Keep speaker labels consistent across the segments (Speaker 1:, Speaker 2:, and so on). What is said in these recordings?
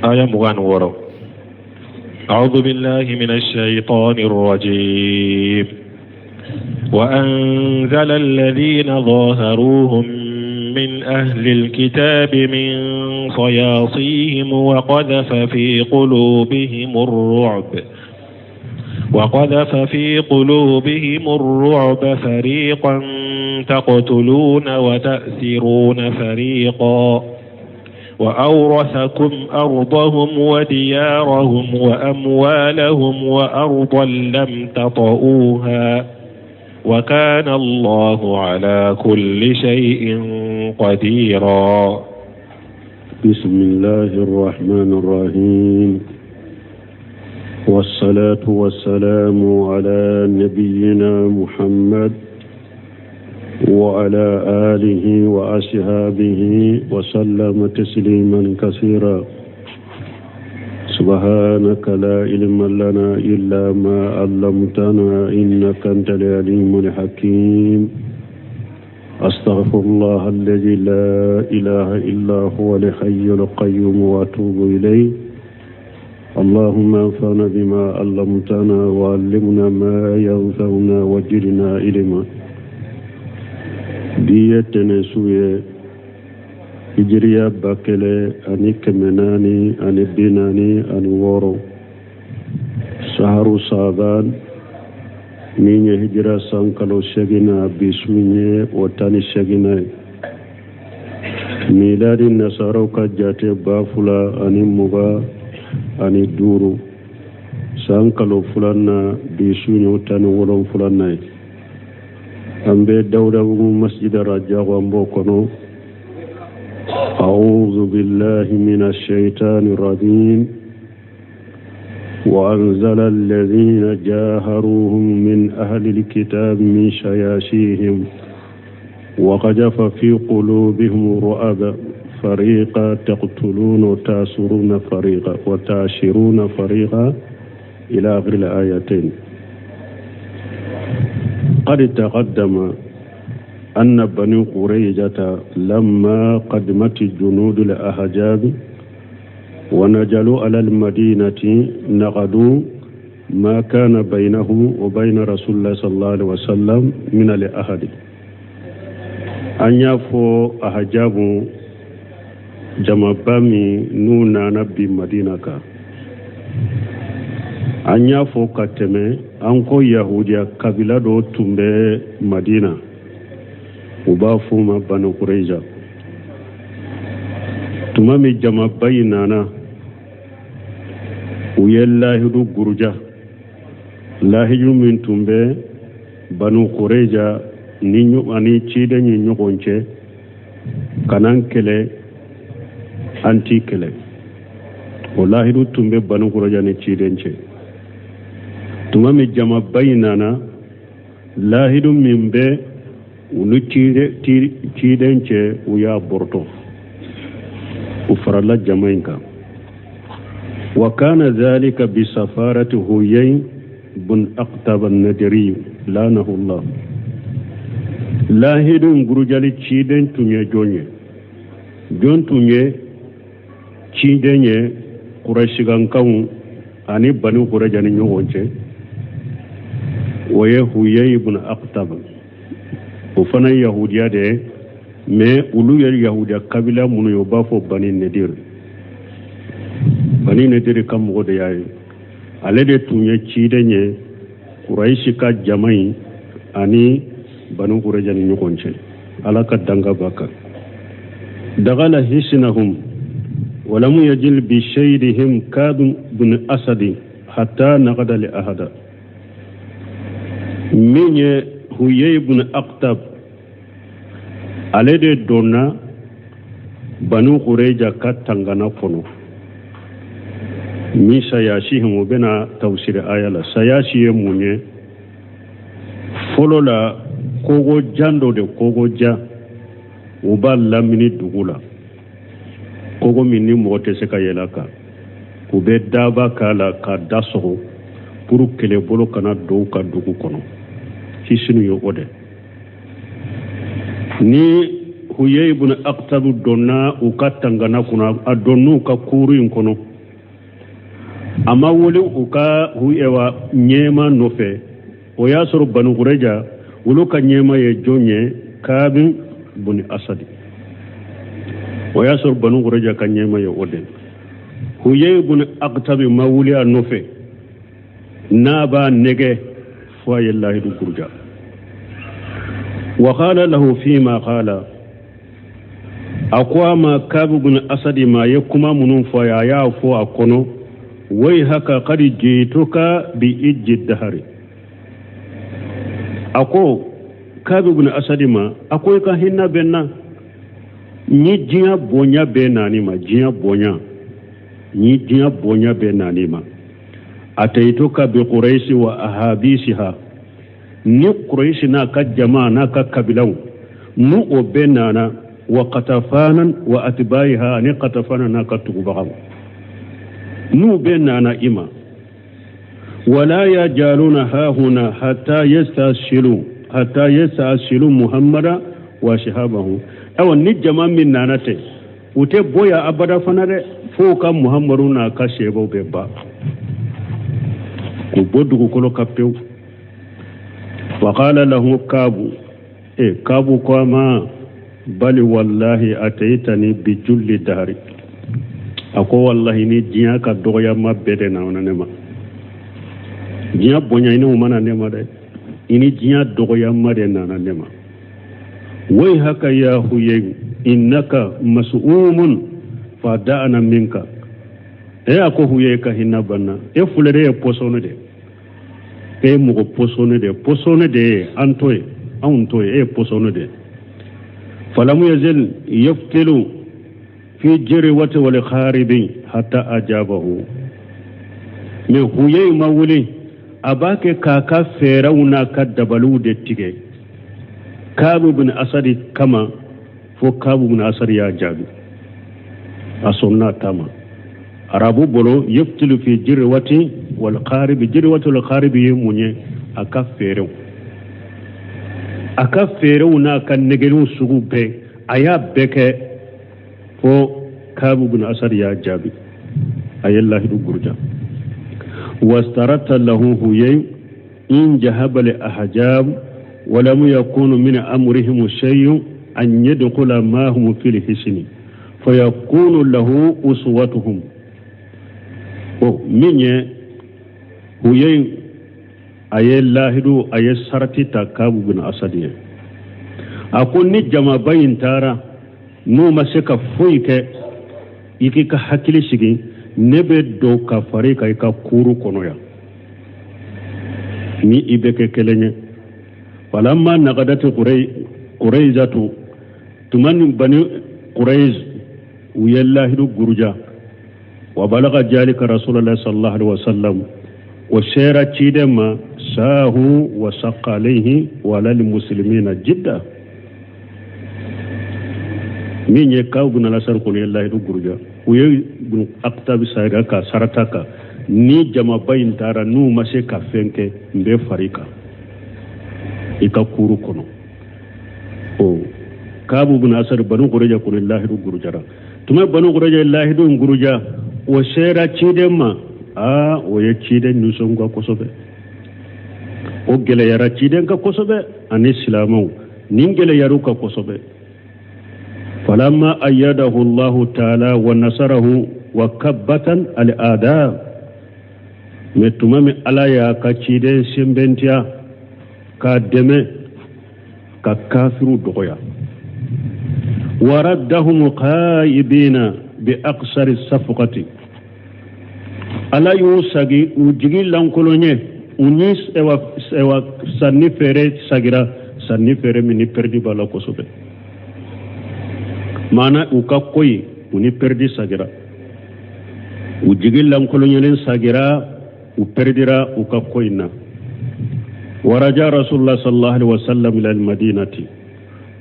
Speaker 1: Aya 26. أعوذ بالله من الشيطان الرجيم. وأنزل الذين ظاهروهم من أهل الكتاب من صياصيهم وقذف في قلوبهم الرعب فريقا تقتلون وتأسرون فريقا وأورثكم أرضهم وديارهم وأموالهم وأرضا لم تطئوها وكان الله على كل شيء قديرا.
Speaker 2: بسم الله الرحمن الرحيم، والصلاة والسلام على نبينا محمد وعلى آله وأصحابه وسلم تسليما كثيرا. سبحانك لا علم لنا إلا ما علمتنا إنك أنت العليم الحكيم. أستغفر الله الذي لا إله إلا هو الحي القيوم وأتوب إليه. اللهم انفعنا بما علمتنا وعلمنا ما ينفعنا وزدنا علما. Bi ye tɛnɛn su ye, hijiriya 1446, saharu saban, min ye hijira san kalo seginna, bi su ye o 18nan ye. Miladi nasaraw ka jate 2025, san kalo filanan, bi su ye o 17nan ye. An bɛ Dawudabugu masjid Rajago, an b'o kɔnɔ. أعوذ بالله من الشيطان الرجيم. وأنزل الذين جاهروهم من أهل الكتاب من صياصيهم وقذف في قلوبهم الرعب فريقا تقتلون وتأسرون فريقا إلى آخر الآيتين. قد تقدم أن بني قريظة لما قدمت جنود الأحزاب ونزلوا على المدينة نقضوا ما كان بينهم وبين رسول الله صلى الله عليه وسلم من العهد. An y'a fɔ Ahajabu jamaba min n'u nana bi Madina kan, an y'a fɔ ka tɛmɛ, an ko yahudiya kabila dɔ tun bɛ Madina, u b'a f'u ma Banu Kureyza. Tuma min jamaba in nana, u ye lahidu guruja, lahidu min tun bɛ Banu Kureyza ni ani ciden ni ɲɔgɔn cɛ, kan'an kɛlɛ, an t'i kɛlɛ. O lahidu tun bɛ Banu Kureyza ni ciden cɛ. Tuma min jamaba in nana, lahidu min bɛ u ni ciden cɛ, u y'a bɔrɔtɔ, u farala jama in kan. Wa kana dhalika bi safarati Huyay bun Aqtab an-Nadiri lanahu Allah. Lahidu in gurujali ciden tun ye jɔn ye? Jɔn tun ye ciden ye Kurayisikankaw ani Banu Kurayza ni ɲɔgɔn cɛ? O ye Huyay ibn Aqtab. O fana ye yahudiya de ye, mais olu ye yahudiya kabila minnu ye, u b'a fɔ Bani Nedir. Bani Nedir ka mɔgɔ de y'a ye. Ale de tun ye ciden ye Kurayisi ka jama in ani Banu Kurayza ni ɲɔgɔn cɛ. Ala ka danga b'a kan. Dagala hisinahum walamu yajil bi shaydihim Kab bin Asadi hatta naqada li ahada. Min ye Huyay ibn Aqtab, ale de donna Banu Kurayza ka tangana kɔnɔ. Min sayasihim, o bɛna tafsiri aya la. Sayasi ye mun ye? Fɔlɔ la, kogo jan dɔ de, kogo jan, u b'a lamini dugu la, kogo min ni mɔgɔ tɛ se ka yɛlɛ a kan. U bɛ daba k'a la k'a da sɔgɔ pour kɛlɛbolo kana don u ka dugu kɔnɔ. Hisinu ye o de. Ni Huyay ibn Aqtab donna u ka tangana kɔnɔ, a donn'u ka kuuru in kɔnɔ. A ma wuli u ka huyewa ɲɛma nɔfɛ. O y'a sɔrɔ Banu Kureja olu ka ɲɛma ye jɔn ye? Kaabi buni Asadi. O y'a sɔrɔ Banu Kureja ka ɲɛma ye o de. Huyeyi buni Akitabi ma wuli a nɔfɛ n'a b'a nɛgɛ fo a ye lahidu guruja. Wa qala lahu fima qala, a ko a ma, Kaabi buni Asadi ma, a ye kuma minnu fɔ a ye, a y'a fɔ a kɔnɔ: wayhaka qad jituka bi ijji dahari. A ko Kaabi buni Asadi ma, a ko i ka hinɛ bɛ n na, n ye diɲɛ bonya bɛɛ nani ma, diɲɛ bonya, n ye diɲɛ bonya bɛɛ nani ma. Atayituka bi quraisi wa ahabisiha, ni quraisi n'a ka jama n'a ka kabilaw n'u o bɛɛ nana, wa katafanan wa atibaiha, ani katafana n'a ka tugubagaw n'u bɛɛ nana i ma. Wala yajaluna hahuna hatta yastasilu, hatta yastasilu Muhammada wa shahabahu. Awa, ni jama min nana ten, u tɛ bɔ yan abada fana dɛ, fo ka Muhammadu n'a ka sebaw bɛɛ ban k'u bɔ dugukolo kan pewu. Wa qala lahu Kaabu, e Kaabu ko a ma: bali wallahi ataytani bi julli dahari. A ko wallahi, ni diɲɛ ka dɔgɔyama bɛɛ de nana ne ma, diɲɛ bonya i ni o ma na ne ma dɛ, i ni diɲɛ dɔgɔyama de nana ne ma. Wayhaka ya Huyeyu innaka mas'umun fa da'ana minka. E a ko Huyeyu ka hinɛ banna, e filɛ ye pɔsɔni de, e ye mɔgɔ pɔsɔni de, pɔsɔni de ye an to ye, anw to ye, e ye pɔsɔni de. Falamu yazil yaftilu fi jiriwati wal kharibi hatta ajabahu. Mais Huyeyu ma wuli, a b'a kɛ k'a ka fɛɛrɛw n'a ka dabaliw de tigɛ Kaabu bin Asadi kama, fo Kaabu bin Asadi y'a jaabi, a sɔnna a ta ma. Arabu bolo, yaftilu fi jiriwati wal kharibi, jiriwati wal kharibi ye mun ye? A ka fɛɛrɛw, a ka fɛɛrɛw n'a ka nɛgɛliw sugu bɛɛ, a y'a bɛɛ kɛ fo Kaabu bin Asadi y'a jaabi, a ye lahidu guruja. Wastarata lahu Huyay in jahaba li ahjab walam yakunu min amrihim shay'un an yadkhula mahum fil hisni fayakunu lahu uswatuhum. O min ye Huyay, a ye lahidu, a ye sarati ta Kaabu bin Asadi ye. A ko ni jamaba in taara, n'u ma se ka foyi kɛ, i k'i ka hakili sigi, ne bɛ don ka fara i kan i ka kuru kɔnɔ yan, ni i bɛ kɛ kelen ye. Falamma nagadati Qurayzatu, tuma ni Bani Qurayz u ye lahidu guruja, wa balaga jalika Rasulallah sallallahu alaihi wasallam, o sera ciden ma, sahu wa saqqa alayhi wa alal muslimina jidda. Min ye Kaabu bin Alasar kɔni ye lahidu guruja, u ye bin Akitabi sayira ka sarata kan, ni jamaba in taara, n'u ma se ka fɛn kɛ, n bɛ fara i kan i ka kuru kɔnɔ. O Kaabu bin Asar, Banu Kureja kɔni lahidu gurujara. Tuma Banu Kureja lahidu in guruja, o sera ciden ma. Aa, o ye ciden nisɔngoya kosɛbɛ, o gɛlɛyara ciden kan kosɛbɛ, ani silamɛw nin gɛlɛyar'u kan kosɛbɛ. Falamma ayyadahu Allahu ta'ala wa nasarahu wa kabbatan al-ada. Mais tuma min Ala y'a ka ciden sɛnbɛntiya k'a dɛmɛ ka kafiru dɔgɔya, waraddahum khaibina bi aqsari safqati, Ala y'u sagi, u jigi lankolon ye, u ni ɛwa sanni feere sagira, sanni feere min ni pɛridi b'a la kosɛbɛ. Maana u ka ko ye, u ni pɛridi sagira, u jigi lankolonyalen sagira, u pɛridira u ka ko in na. Waraja Rasulullah sallallahu alaihi wasallam ila almadinati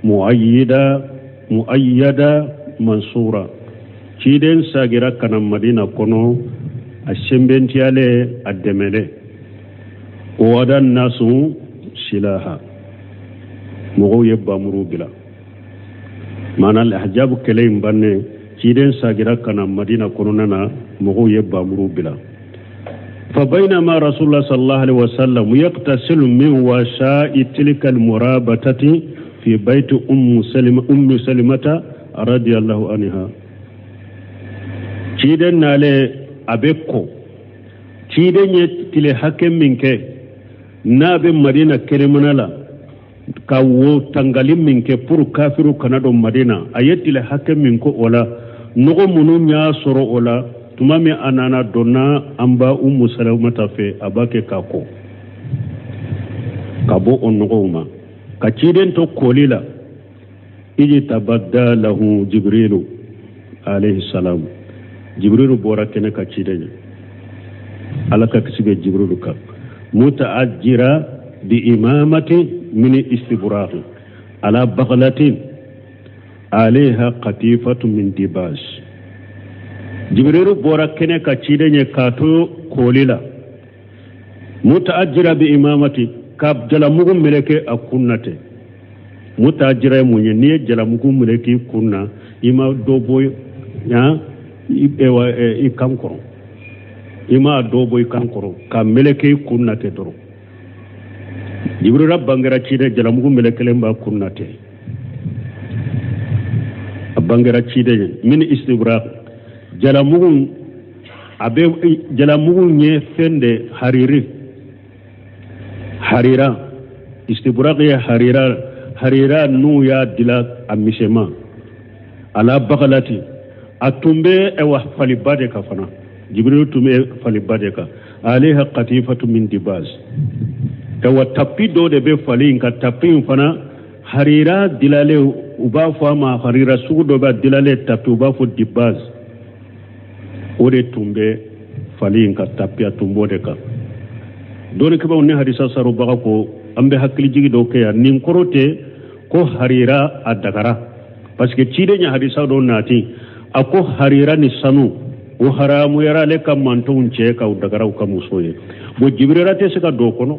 Speaker 2: muayyida, muayyada mansura. Ciden sagira ka na Madina kɔnɔ, a sɛnbɛntiyalen, a dɛmɛlen. Wada nasu silaha, mɔgɔw ye bamuru bila. Maana alhajabu kɛlɛ in bannen, ciden sagira ka na Madina kɔnɔna na, mɔgɔw ye bamuru bila. فبينما رسول الله صلى الله عليه وسلم يغتسل من وشاء تلك المرابطة في بيت أم سلمة أم سلمة رضي الله عنها ciden nale a bɛ ko ciden ye tile hakɛ min kɛ n'a bɛ madina kɛnɛmana la ka wo tangali min kɛ pour kafiru kana don madina a ye tile hakɛ min kɛ o la nɔgɔ minnu y'a sɔrɔ o la tuma min a nana donna an ba umu salamata fɛ a b'a kɛ k'a ko ka bɔ o nɔgɔw ma ka ciden to koli la iji tabadda lahu jibrilu alayhi salam jibrilu bɔra kɛnɛ kan ciden ye ala ka kisi bɛ jibrilu kan mutaajira bi imamati min istibrahi ala baglatin alayha katifatu min dibas jibrilu bɔra kɛnɛ kan ciden ye k'a to koli la mutaajira bi imamati ka jalamugu meleke a kun na ten mutaajira ye mun ye n'i ye jalamugu meleke i kun na i ma dɔ bɔ i kan kɔrɔ i ma dɔ bɔ i kan kɔrɔ ka meleke i kun na ten dɔrɔn jibirila bangera ciden jalamugu melekelen b'a kun na ten a bangera ciden ye min istibra jalamugu a bɛ jalamugu ye fɛn de hariri harira istibraq ye harira harira n'u y'a dila a misɛnman ala bagalati a tun bɛ ɛwa faliba de kan fana jibril tun bɛ faliba de kan alayha katifatu min dibaz ɛwa tapi dɔ de bɛ fali in kan tapi in fana harira dilalen u b'a fɔ a ma harira sugu dɔ b'a dilalen tapi u b'a fɔ dibaz o de tun bɛ fali in kan tapi a tun b'o de kan dɔnnikɛbaaw ni hadisa sarubaga ko an bɛ hakilijigi dɔ kɛ yan nin kɔrɔ tɛ ko harira a dagara parce que ciden ye hadisa dɔ nati a ko harira ni sanu o haramuyara ale ka mantonw cɛ kan o dagara u ka muso ye bon jibirira tɛ se ka don o kɔnɔ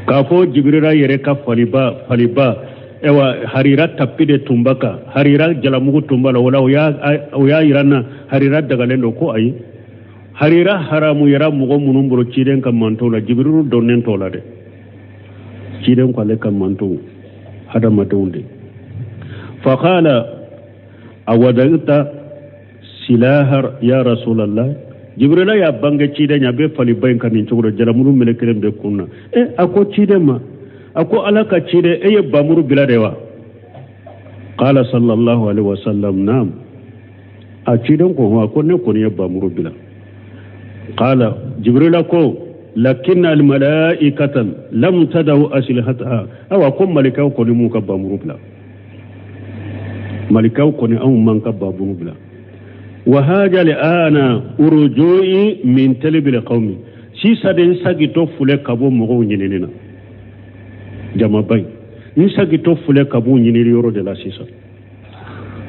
Speaker 2: k'a fɔ jibirira yɛrɛ ka faliba faliba ɛwa harira tapi de tun b'a kan harira jalamugu tun b'a la o la o y'a yira n na harira dagalen don ko ayi harira haramuyara mɔgɔ minnu bolo ciden ka mantonw la jibirilu donnen t'o la dɛ ciden ko ale ka mantonw hadamadenw de faqala awadagta silaha ya rasulallah jibrila y'a bange ciden ye a bɛ faliba in kan nin cogo la jalamuru melekelen bɛ kun na e a ko ciden ma a ko ala ka ciden e ye bamuru bila de wa qala sallallahu alaihi wasallam naam a ciden ko a ko ne kɔni ye bamuru bila qala jibrila ko lakinna almalaikata lam tadaw aslihataha awa ko malikaw kɔni m'u ka bamuru bila malikaw kɔni anw m'an ka bamuru bila wa haja li ana urujui min talibil qawmi sisan de n sagitɔ filɛ ka bɔ mɔgɔw ɲinini na jamaba in n sagitɔ filɛ ka b'u ɲinini yɔrɔ de la sisan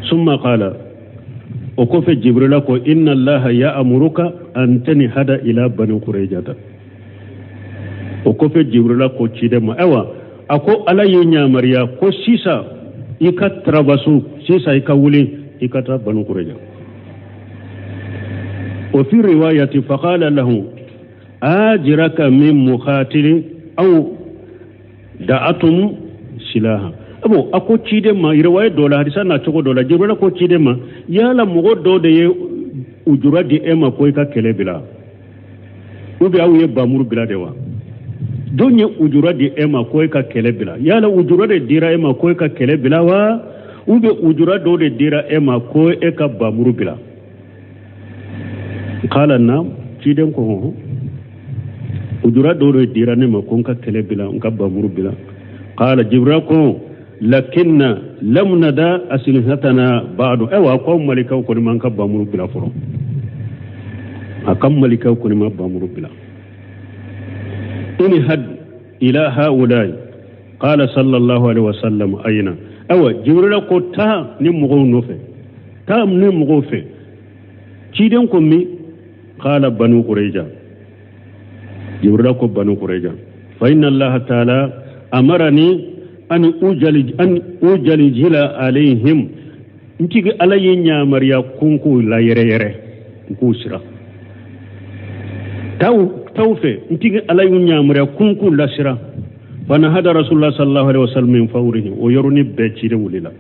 Speaker 2: summa qala o kɔfɛ jibrila ko inna allaha ya'muruka an tanhada ila bani quraijata o kɔfɛ jibrila ko ciden ma ayiwa a ko ala y'i yamaruya ko sisan i ka tarabaso sisan i ka wuli i ka taa banu kureja wa fi riwayati faqala lahu ajiraka min mukhatili aw da'atum silaha abo a ko ciden ma riwaya dɔ la hadisa na cogo dɔ la jibrila ko ciden ma yala mɔgɔ dɔ de ye ujura di e ma ko i ka kɛlɛ bila ou bien aw ye bamuru bila de wa jɔn ye ujura di e ma ko e ka kɛlɛ bila yala ujura de dira e ma ko e ka kɛlɛ bila wa ou bien ujura dɔ de dira e ma ko e ka bamuru bila kala naam ciden ko hɔn ujura dɔ de dira ne ma ko n ka kɛlɛ bila n ka bamuru bila kala jibira ko lakinna lam nada aslihatana ba'du ayiwa ko malikaw kɔni m'an ka bamuru bila fɔlɔ a ka malikaw kɔni ma bamuru bila inhad ila haulai qala sallallahu alaihi wasallam ayna ayiwa jibrila ko taa ni mɔgɔw nɔfɛ taa ni mɔgɔw fɛ ciden ko min qala banu qurayja jibrila ko banu qurayja fa inna allaha ta'ala amarani an ujalijila alayhim n tigi ala ye n yamaruya ko n k'u layɛrɛyɛrɛ n k'u siran Taw fɛ n tigi Ala y'u yamaruya kun k'u lasiran. Fanahada rasulullah sallallahu alaihi wasallam min fawrihi, o yɔrɔnin bɛɛ ciden wulila,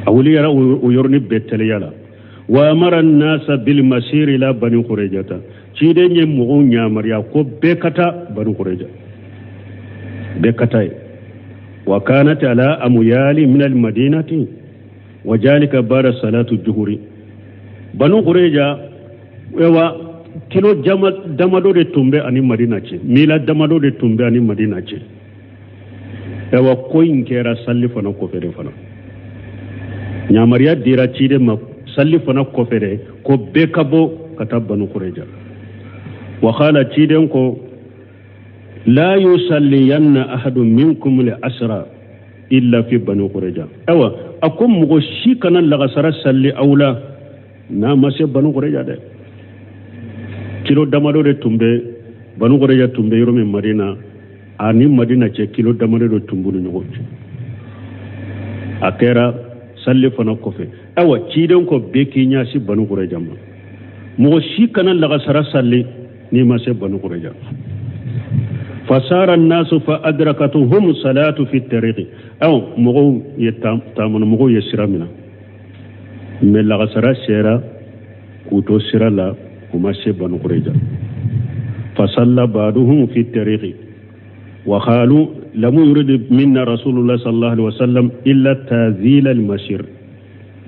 Speaker 2: a wulila o yɔrɔnin bɛɛ teliya la. Wa amara nasa bil masir ila bani qurayjata, ciden ye mɔgɔw yamaruya ko bɛɛ ka taa bani qurayja, bɛɛ ka taa yen. Wa kanat ala amyali min al madinati wa jalika ba'da salatu juhuri. Banu qurayja ewa kilo jama damadɔ de tun bɛ ani madina cɛ, mila damadɔ de tun bɛ ani madina cɛ. Ewa ko in kɛra salli fana kɔfɛ de fana, yamaruya dira ciden ma salli fana kɔfɛ de ko bɛɛ ka bɔ ka taa banu qurayja. Wa qala ciden ko la yusalliyanna ahadun minkum li asra illa fi banu qurayja. Awa a ko mɔgɔ si kana lagasara salli aw la n'a ma se banu qurayja dɛ. Kilo damadɔ de tun bɛ banu qurayja tun bɛ yɔrɔ min madina ani madina cɛ, kilo damadɔ de tun b'u ni ɲɔgɔn cɛ. A kɛra salli fana kɔfɛ. Awa ciden ko bɛɛ k'i ɲɛsin banu qurayja ma, mɔgɔ si kana lagasara salli n'i ma se banu qurayja. Fasara nasu fa adrakatuhum salatu fi tariqi. Awa mɔgɔw ye taamana, mɔgɔw ye sira minɛ, mɛ lagasara sera k'u to sira la, u ma se banu qurayja. Fasalla ba'duhum fi tariqi wa qalu lam yurid minna rasulullah sallallahu alaihi wasallam illa tazil al masir.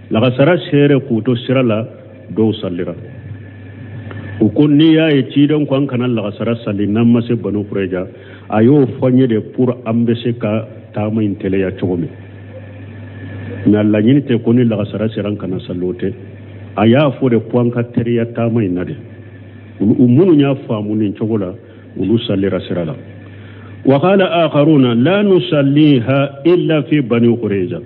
Speaker 2: Lagasara sere k'u to sira la, dɔw sallira. U ko n'i y'a ye ciden ko an kana lagasara salli n'an ma se banu qurayja, a y'o fɔ n ye de pour an bɛ se ka taama in teliya cogo min. Mɛ a laɲini tɛ ko ni lagasara sera an kana salli, o tɛ. A y'a fɔ de ko an ka teriya taama in na de. U minnu y'a faamu nin cogo la, olu sallira sira la. Wa qala akharuna la nusalliha illa fi bani qurayja.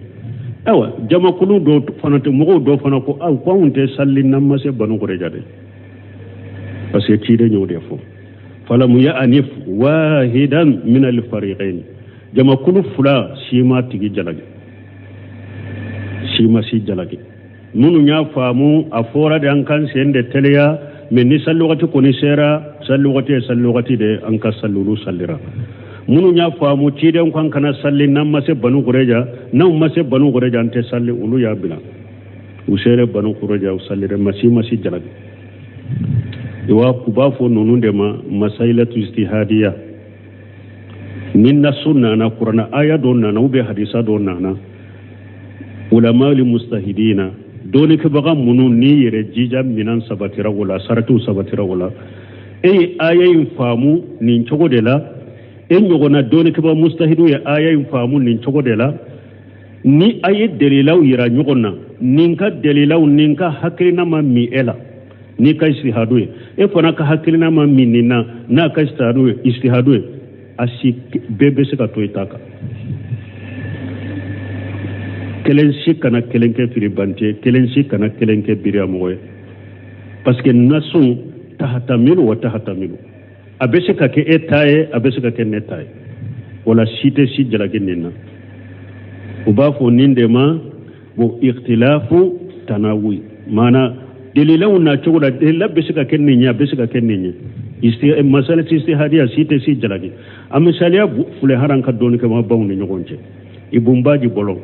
Speaker 2: Awa jamakulu dɔw fana tɛ, mɔgɔw dɔw fana ko aw ko anw tɛ salli n'an ma se banu qurayja dɛ, parce que ciden y'o de fɔ. Falam ya'nif wahidan min al-fariqayn, jamakulu fila si ma tigi jalaki, si ma si jalaki. Minnu y'a faamu a fɔra de an kan sen de teliya, mɛ ni salli wagati kɔni sera, salli wagati ye salli wagati de, an ka salli, olu sallira. Minnu y'a faamu ciden ko an kana salli n'an ma se banu qurayja, n'anw ma se banu qurayja an tɛ salli, olu y'a bila. U sera banu qurayja, u sallira, ma si ma si jalaki. Wa u b'a fɔ ninnu de ma masailatu istihadiya. Ni nasu nana, kurana aya dɔ nana ou bien hadisa dɔ nana, ulama li mustahidina, dɔnnikɛbaga minnu ni yɛrɛ jija minan sabatira o la, saratiw sabatira o la, e ye aya in faamu nin cogo de la, e ɲɔgɔnna dɔnnikɛbaga mustahidu ye aya in faamu nin cogo de la, ni a ye dalilaw yira ɲɔgɔn na, nin ka dalilaw nin ka hakilina ma min e la n'i ka istihadu ye, e fana ka hakilina ma min nin na n'a ka istihadu ye, a si bɛɛ bɛ se ka to i ta kan. Kelen si kana kelen kɛ firibanti ye, kelen si kana kelen kɛ biriya mɔgɔ ye, parce que nasun tahatamilu wa tahatamilu, a bɛ se ka kɛ e ta ye, a bɛ se ka kɛ ne ta ye, wala si tɛ si jalaki nin na. U b'a fɔ nin de ma bon ikhtilafu tanawui, maana dalilaw na cogo la, dalila bɛ se ka kɛ nin ye, a bɛ se ka kɛ nin ye. Masala istihadiya si tɛ si jalaki. A misaliya filɛ haran ka dɔnnikɛmabaw ni ɲɔgɔn cɛ. Ibun Baji bolo,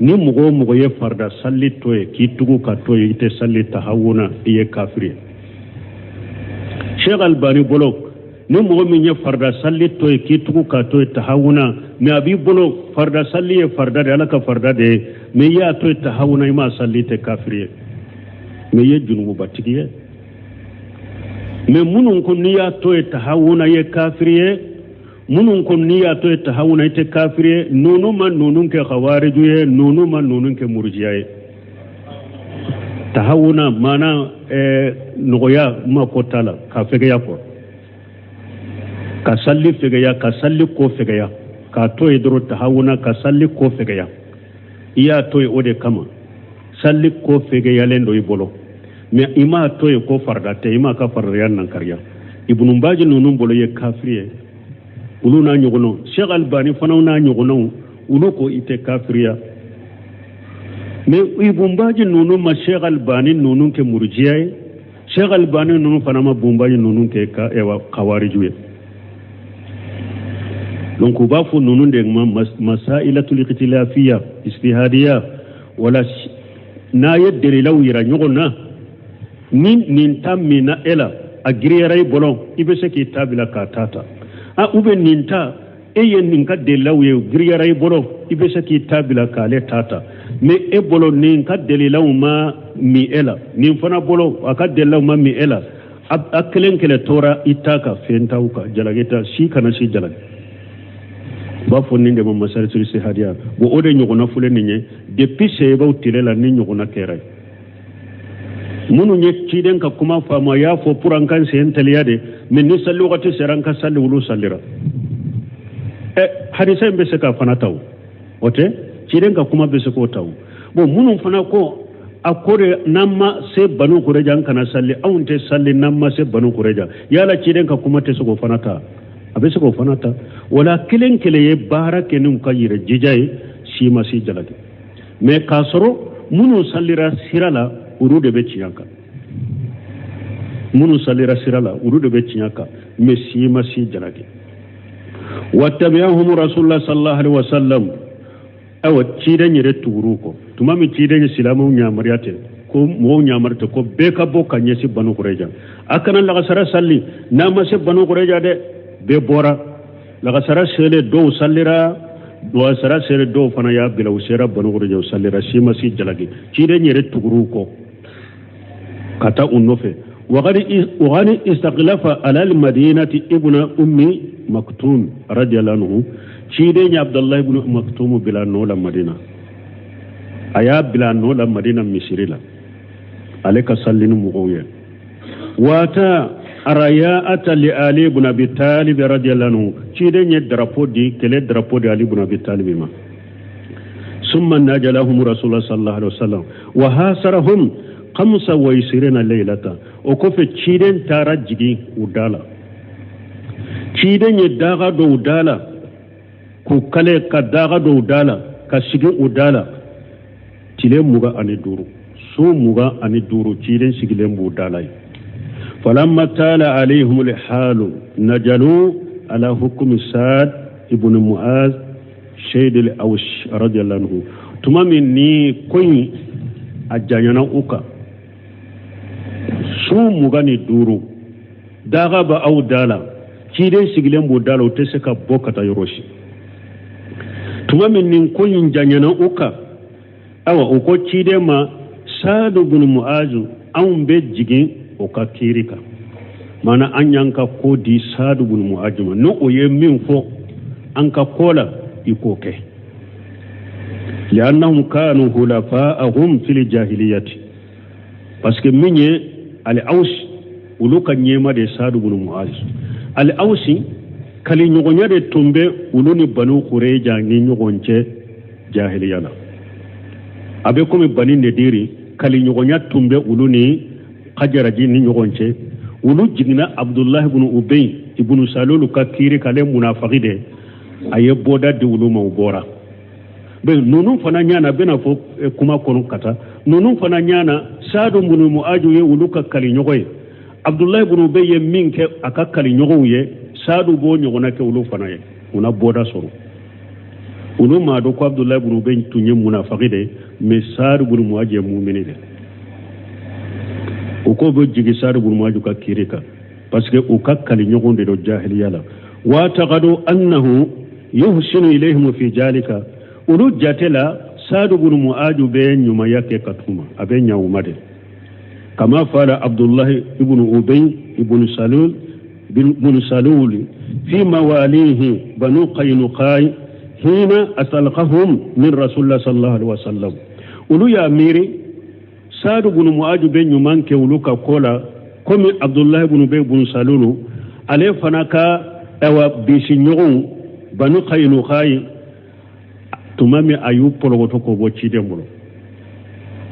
Speaker 2: ni mɔgɔ o mɔgɔ ye farida salli to ye k'i tugu ka to ye, i tɛ salli tahawuna, i ye kafiri ye. Sheikh Albani bolo, ni mɔgɔ min ye farida salli to ye k'i tugu ka to ye tahawuna, mɛ a b'i bolo farida salli ye farida de, Ala ka farida de ye, mɛ i y'a to ye tahawuna, i m'a salli, tɛ kafiri ye, mɛ i ye junububatigi ye. Mɛ minnu ko n'i y'a to ye tahawuna i ye kafiri ye, minnu ko n'i y'a to ye tahawuna i tɛ kafiri ye, ninnu ma ninnu kɛ khawariju ye, ninnu ma ninnu kɛ murujiya ye. Tahawuna maana nɔgɔya ma ko t'a la, ka fɛgɛya kɔ, ka salli fɛgɛya, ka salli ko fɛgɛya, k'a to yen dɔrɔn tahawuna, ka salli ko fɛgɛya, i y'a to yen o de kama, salli ko fɛgɛyalen don i bolo, mɛ i m'a to yen ko farida tɛ, i m'a ka faridaya nankariya. Ibnu Baji ninnu bolo ye kafiri ye, olu n'a ɲɔgɔnnaw. Sheikh Albani fana n'a ɲɔgɔnnaw, olu ko i tɛ kafiriya. Mɛ Ibn Baji ninnu ma Sheikh Albani ninnu kɛ murujiya ye, Sheikh Albani ninnu fana ma bunbaji ninnu kɛ ka ɛwa kawariju ye. Donc u b'a fɔ ninnu de ma masailatul ikhtilafiya ijtihadiya, wala n'a ye delilaw yira ɲɔgɔn na, ni nin ta minna e la, a giriyara i bolo, i bɛ se k'i ta bila k'a ta ta. A ou bien nin ta, e ye nin ka delilaw ye, giriyara i bolo, i bɛ se k'i ta bila k'ale ta ta. Mais e bolo nin ka delilaw ma min e la, nin fana bolo a ka delilaw ma min e la, a kelen kelen tora i ta kan, fɛn t'aw kan, jalaki ta si kana si jalaki. U b'a fɔ nin de ma masailatul ijtihadiya. Bon, o de ɲɔgɔnna filɛ nin ye depuis seyebaw tile la, ni ɲɔgɔnna kɛra ye. Minnu ye ciden ka kuma faamu, a y'a fɔ pour an kan sen teliya de, mais ni sali wagati sera, an ka sali, olu salira. Ɛ, hadisa in bɛ se k'a fana ta, o o tɛ ciden ka kuma bɛ se k'o ta. O bon, minnu fana ko a ko de n'an ma se Banu Kureja, an kana sali, anw tɛ sali n'an ma se Banu Kureja, yala ciden ka kuma tɛ se k'o fana ta? A bɛ se k'o fana ta. Wala kelen kelen ye baara kɛ n'u ka yɛrɛ jija ye, si ma si jalaki. Mais k'a sɔrɔ minnu salira sira la, olu de bɛ tiɲɛ kan. Minnu salira sira la, olu de bɛ tiɲɛ kan, mais si ma si jalaki. Wattabi'ahum rasulullah sallallahu alaihi wasallam. Ayiwa, ciden yɛrɛ tugur'u kɔ tuma min ciden ye silamɛw ɲamariya ten, ko mɔgɔw ɲamari ten ko bɛɛ ka bɔ ka ɲɛsin Banu Kureja, a kana lagasara sali n'a ma se Banu Kureja dɛ. Bɛɛ bɔra lagasara selen, dɔw salira lagasara selen, dɔw fana y'a bila, u sera Banu Kureja, u salira, si ma si jalaki. Ciden yɛrɛ tugur'u kɔ ka taa u nɔfɛ. Wagani istaqlafa alal madinati ibna Ummi Maktum radiyallahu anhu. Ciden ye Abdullahi ibn Maktum bila nɔ la Madina, a y'a bila nɔ la Madina misiri la, ale ka salli ni mɔgɔw ye. Wata arayata li Ali ibn Abi Talib radiyallahu anhu. Ciden ye drapeau di, kɛlɛ drapeau di Ali ibn Abi Talib ma. Summa najalahum rasulullah sallallahu alaihi wasallam wa hasarahum 25 laylata. O kɔfɛ, ciden taara jigin u da la. Ciden ye daga dɔw da la k'u kale, ka daga dɔw da la ka sigi u da la tile 25, su 25, ciden sigilen b'u da la yen. Falamma tala alayhim alhalu najalu ala hukmi Saad ibn Muaz sayyid al-Aws radiyallahu anhu. Tuma min ni ko in a janyana u kan, su 25, daga ba aw da la, ciden sigilen b'u da la, u tɛ se ka bɔ ka taa yɔrɔ si. Tuma min nin ko in janyana u kan, awa, u ko ciden ma, Saadu bin Muazu, anw bɛ jigin o ka kiiri kan, maana an y'an ka ko di Saadu bin Muazu ma, n'o ye min fɔ an ka ko la, i k'o kɛ. Li'annahum kanu hulafa'ahum fil jahiliyati, parce que min ye al-Aws, olu ka ɲɛma de Saadu bin Muaz. Al-Awsi kaliɲɔgɔnya de tun bɛ olu ni Banu Kureja ni ɲɔgɔn cɛ jahiliya la. A bɛ komi Bani Nediri, kaliɲɔgɔnya tun bɛ olu ni Kajaraji ni ɲɔgɔn cɛ. Olu jiginna Abdullahi ibn Ubay ibn Salulu ka kiiri k'ale munafaki de, a ye bɔda di olu ma, u bɔra. Ben ninnu fana ɲana, bɛna fɔ kuma kɔnɔ ka taa, ninnu fana ɲana, Saadu bin Muaju ye olu ka kaliɲɔgɔn ye. Abdullahi ibn Ubay ye min kɛ a ka kaliɲɔgɔnw ye, Saadu b'o ɲɔgɔnna kɛ olu fana ye, u na bɔda sɔrɔ. Olu m'a dɔn ko Abdullahi ibn Ubay tun ye munafaki de ye, mais Saadu bin Muaju ye mumini de. U ko bɛ jigin Saadu bin Muaju ka kiiri kan, parce que u ka kaliɲɔgɔn de don jahiliya la. Wa taqadu annahu yuhsinu ilayhim fi jalika. Olu jate la, Saadu bin Muaju bɛ ɲumanya kɛ ka tuma a bɛ ɲa u ma de, kama fala Abdullahi ibn Ubay ibn Salul ibn Salul fi mawalihi Banu Qaynuqai hina asalqahum min rasulullah sallallahu alaihi wasallam. Olu y'a miiri Saadu bin Muaju bɛ ɲuman kɛ olu ka ko la, komi Abdullahi ibn Ubay ibn Salul, ale fana ka awa bisi ɲɔgɔnw Banu Qaynuqai, tuma min a y'u pɔlɔgɔtɔ k'o bɔ ciden bolo,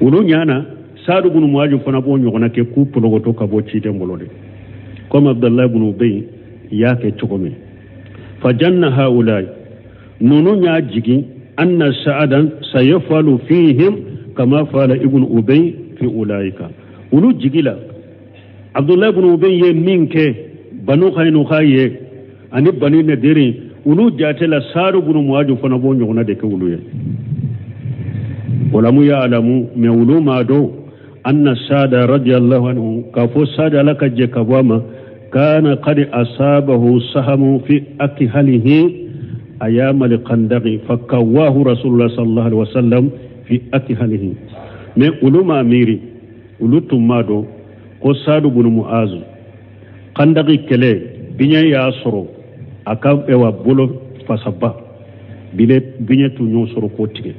Speaker 2: olu ɲana Saadu bin Muaju fana b'o ɲɔgɔnna kɛ k'u pɔlɔgɔtɔ ka bɔ ciden bolo de, komi Abdullahi ibn Ubay y'a kɛ cogo min. Fajanna haulai, ninnu y'a jigin anna Sa'adan sayafalu fihim kama fala ibn Ubay fi ulaika. Olu jigi la Abdulayi ibn Ubay ye min kɛ Banu Kaynuka ye ani Bani Nadiri, olu jate la Saadu bunu Muazu fana b'o ɲɔgɔnna de kɛ olu ye. Walamu ya'lamu, mais olu m'a dɔn anna Saada radiyallahu anhu, k'a fɔ Saada Ala ka jɛ ka bɔ a ma, kana qad asabahu sahamu fi akhalihi ayama al-khandaqi fakawahu rasulullah sallallahu alaihi wasallam fi akhalihi. Mais olu m'a miiri, olu tun m'a dɔn ko Saadu bunu Muazu kandaki kɛlɛ biɲɛ y'a sɔrɔ a ka ɛwa bolo fasaba bile biɲɛ tun y'o sɔrɔ k'o tigɛ.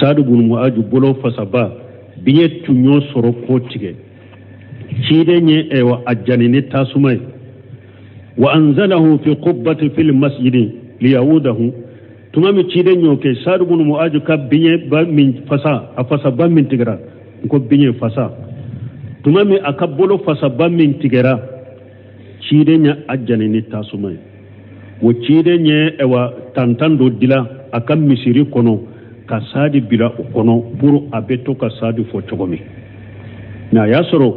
Speaker 2: Saadu bunu Muazu bolo fasaba biɲɛ tun y'o sɔrɔ k'o tigɛ. Ciden ye ɛwa a jani ni tasuma ye. Wa anzalahu fi qubbati fil masjidi liyawudahu. Tuma min ciden y'o kɛ, Saadu bunu Muazu ka biɲɛ ba min fasa, a fasaba min tigɛra, n ko biɲɛ fasa, tuma min a ka bolo fasaba min tigɛra, ciden ye a jani ni tasuma ye. O ciden ye ɛwa tantan dɔ dila a ka misiri kɔnɔ ka Saadi bila o kɔnɔ pour a bɛ to ka Saadi fɔ cogo min. Mais a y'a sɔrɔ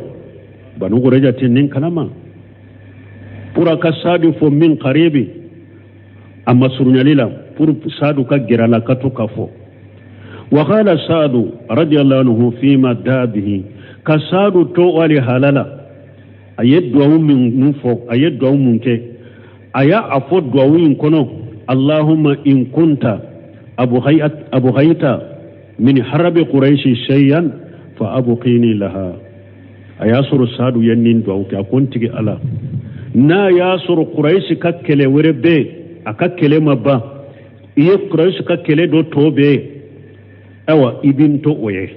Speaker 2: Banu Kureja tɛ nin kalama, pour a ka Saadi fɔ min karibi a masurunyali la, pour Saadu ka gɛrɛ a la ka to ka fɔ. Wa qala Saadu radiyallahu anhu fima daa bihi, ka Saadu to wali halala, a ye duwawu min fɔ, a ye duwawu mun kɛ, a y'a a fɔ duwawu in kɔnɔ: Allahumma in kunta abghayta min harabi Quraishi shay'an fa abqini laha. A y'a sɔrɔ Saadu ye nin duwawu kɛ, a ko n tigi Ala, n'a y'a sɔrɔ Quraishi ka kɛlɛ wɛrɛ bɛ yen, a ka kɛlɛ ma ban, i ye Quraishi ka kɛlɛ dɔ tɔ bɛ yen, ayiwa i bɛ n to o ye,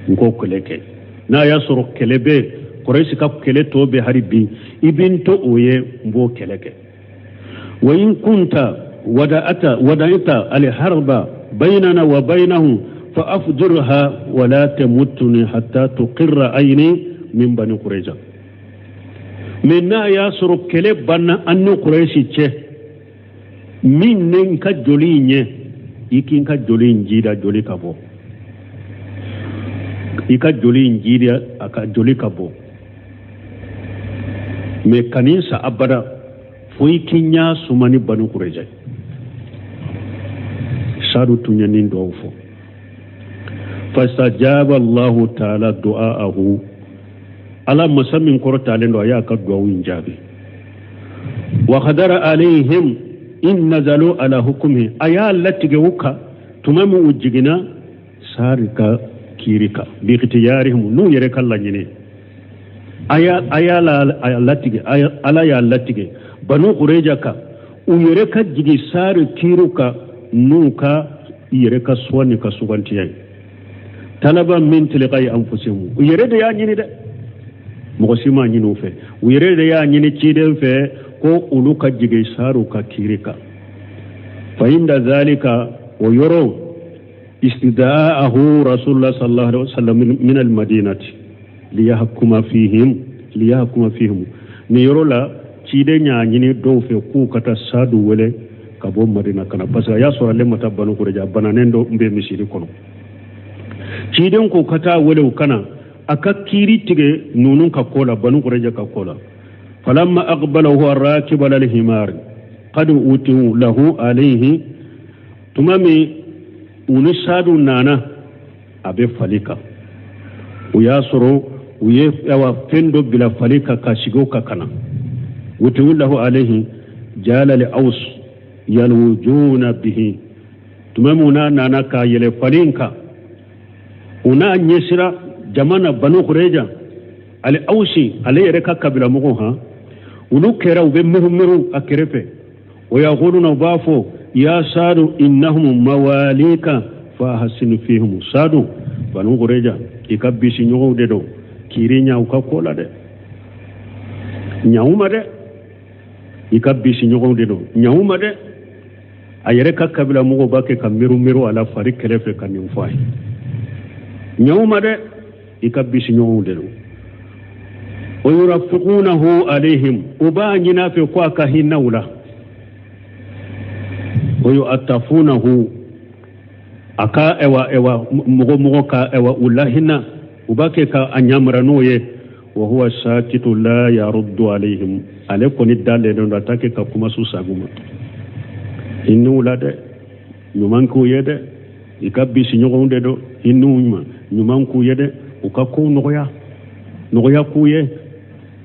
Speaker 2: n k'o kɛlɛ kɛ. N'a y'a sɔrɔ kɛlɛ bɛ yen, Quraishi ka kɛlɛ tɔ bɛ hali bi, i bɛ n to o ye, n b'o kɛlɛ kɛ. Wa in kunta wada'ata wada'ita alharba baynana wa baynahum fa afjurha wa la tamuttuni hatta tuqirra ayni min bani Qurayza. Mais n'a y'a sɔrɔ kɛlɛ banna an ni Qurayshi cɛ, min ne n ka joli in ye, i k'i ka joli in jida, joli ka bɔ, i ka joli in jida, a ka joli ka bɔ, mais kan'i sa abada fo i k'i ɲɛ suma ni Banu Qurayza. Saadu tun ye nin dɔw fɔ. Fastajaba Allahu taala du'aahu, Ala masa min kɔrɔtalen don, a y'a ka duwawu in jaabi. Wa qadara alayhim in nazalu ala hukumi, a y'a latigɛ u kan tuma min u jiginna Saadu ka kiiri kan, bi ikhtiyarihim, n'u yɛrɛ ka laɲini. A y'a latigɛ, Ala y'a latigɛ Banu Qurayza kan, u yɛrɛ ka jigin Saadu kiiriw kan n'u ka yɛrɛ ka sɔn ka sugantiya ye. Talaba min tilqai anfusihim, u yɛrɛ de y'a ɲini dɛ, mɔgɔ si m'a ɲini u fɛ, u yɛrɛ de y'a ɲini ciden fɛ ko olu ka jigin Saadu ka kiiri kan. Fa inda zalika, o yɔrɔ istida'ahu rasulullah sallallahu alaihi wasallam min almadinati liyahkuma fihim, liyahkuma fihim. Nin yɔrɔ la ciden y'a ɲini dɔw fɛ k'u ka taa Saadu wele ka bɔ Madina ka na, parce que a y'a sɔrɔ ale ma taa Banu Qurayza, a bananen dɔ bɛ misiri kɔnɔ. Ciden ko ka taa wele u ka na a ka kiiri tigɛ ninnu ka ko la, Banu Qurayza ka ko la. Falamma aqbala huwa rakib ala al-himar qad utiu lahu alayhi, tuma min u ni Saadu nana a bɛ fali kan, u y'a sɔrɔ u ye awa fɛn dɔ bila fali kan ka sigi o kan ka na. Utiu lahu alayhi jala li aus yalwujuna bihi, tuma min n'a nana ka yɛlɛ fali in kan, u n'a ɲɛsira jama na Banu Qurayza, ale Awsi ale yɛrɛ ka kabila mɔgɔw han, olu kɛra u bɛ miru miru a kɛrɛfɛ. O yaquluna, u b'a fɔ: ya Saadu innahum mawalika fa ahsin fihim. Saadu, Banu Qurayza i ka bisi ɲɔgɔnw de don, kiiri ɲa u ka ko la dɛ, ɲa u ma dɛ, i ka bisi ɲɔgɔnw de don, ɲa u ma dɛ. A yɛrɛ ka kabila mɔgɔw b'a kɛ ka miru miru a la fari kɛrɛfɛ ka nin fɔ a ye: ɲa u ma dɛ, i ka bisi ɲɔgɔnw de don. O yurafiqunahu alayhim, u b'a ɲini a fɛ ko a ka hinɛ u la. O yu'attafunahu, a ka ɛwa ɛwa mɔgɔ mɔgɔ ka ɛwa u lahinɛ, u b'a kɛ ka a ɲamara n'o ye. Wa huwa sakitu la yaruddu alayhim, ale kɔni dalen don, a t'a kɛ ka kuma su sagu ma. Hinɛ u la dɛ, ɲuman k'u ye dɛ, i ka bisi ɲɔgɔnw de don, hinɛ u ma, ɲuman k'u ye dɛ, u ka kow nɔgɔya, nɔgɔya k'u ye.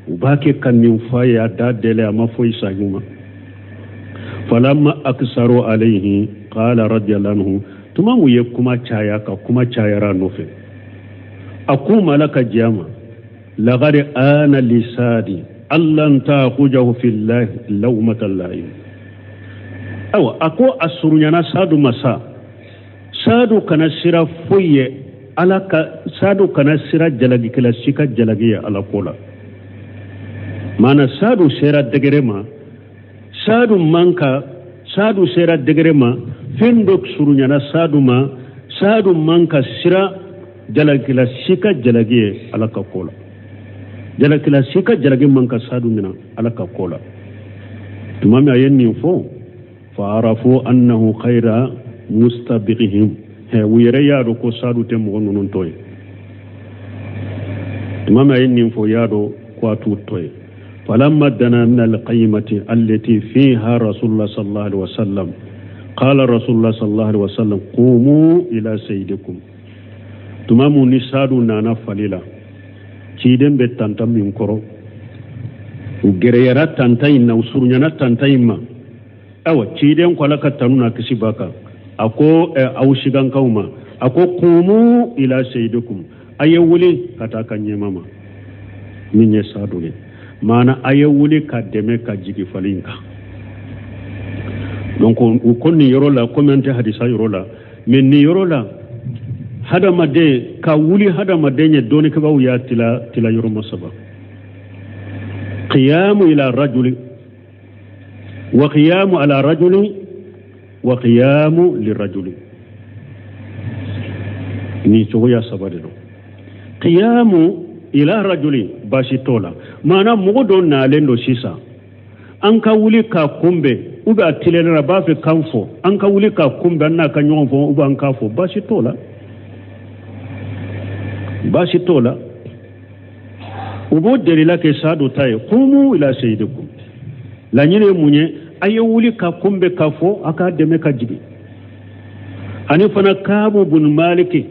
Speaker 2: U b'a kɛ ka nin f'a ye, a da dɛlɛ, a ma foyi sagu ma. Falamma aksaru alayhi qala radiyallahu anhu, tuma mun ye kuma caya ka kuma cayara a nɔfɛ, a k'u ma, Ala ka diɲɛ ma, laqad ana lisadi allan ta'khujahu fillahi lawmata la'im. Ayiwa, a ko a surunyana Sadu ma sa, Sadu kana sira foyi ye Ala ka, Sadu kana sira jalagikɛla si ka jalagi ye Ala ko la. Maana Sadu sera degré ma, Sadu man ka, Sadu sera degré ma, fɛn dɔ surunyana Sadu ma, Sadu man ka sira jalagikɛla si ka jalagi ye Ala ka ko la. Jalakila si ka jalagi man ka Sadu mina Ala ka ko la. Tuma min a ye nin fɔ, fa arafu annahu khayra mustabiqihim, u yɛrɛ y'a dɔn ko Sadu tɛ mɔgɔ ninnu tɔ ye. Tuma min a ye nin fɔ, y'a dɔn ko a t'u tɔ ye. Falamma dana min alqaymati allati fiha rasulullah sallallahu alaihi wasallam, qala rasulullah sallallahu alaihi wasallam qumu ila sayyidikum. Tuma mun ni Sadu nana fali la, ciden bɛ tanta min kɔrɔ, u gɛrɛyara tanta in na, u surunyana tanta in ma. Ayiwa, ciden ko, Ala ka tanu n'a kisi b'a kan, a ko aw sigankaw ma, a ko qumu ila sayyidikum, a ye wuli ka taa ka ɲɛma ma min ye Sadu ye. Maana a ye wuli ka dɛmɛ ka jigi fali in kan. Donc u ko nin yɔrɔ la, komi an tɛ hadisa yɔrɔ la, mais nin yɔrɔ la, hadamaden ka wuli hadamaden ye, dɔnnikɛbaaw y'a tila tila yɔrɔ ma saba: qiyamu ila rajuli, wa qiyamu ala rajuli, wa qiyamu lirajuli. Nin cogoya saba de don. Qiyamu ila rajuli, baasi t'o la. Maana mɔgɔ dɔ nalen don sisan, an ka wuli k'a kunbɛn, ou bien a tilenna, a b'a fɛ kan fɔ, an ka wuli k'a kunbɛn, an n'a ka ɲɔgɔn fɔ, ou bien an k'a fɔ, baasi t'o la, baasi t'o la. U b'o delila kɛ Sadu ta ye, qumu ila sayyidikum. Laɲini ye mun ye? A ye wuli ka kunbɛn k'a fɔ, a k'a dɛmɛ ka jigin. Ani fana Kaabu bun Maliki,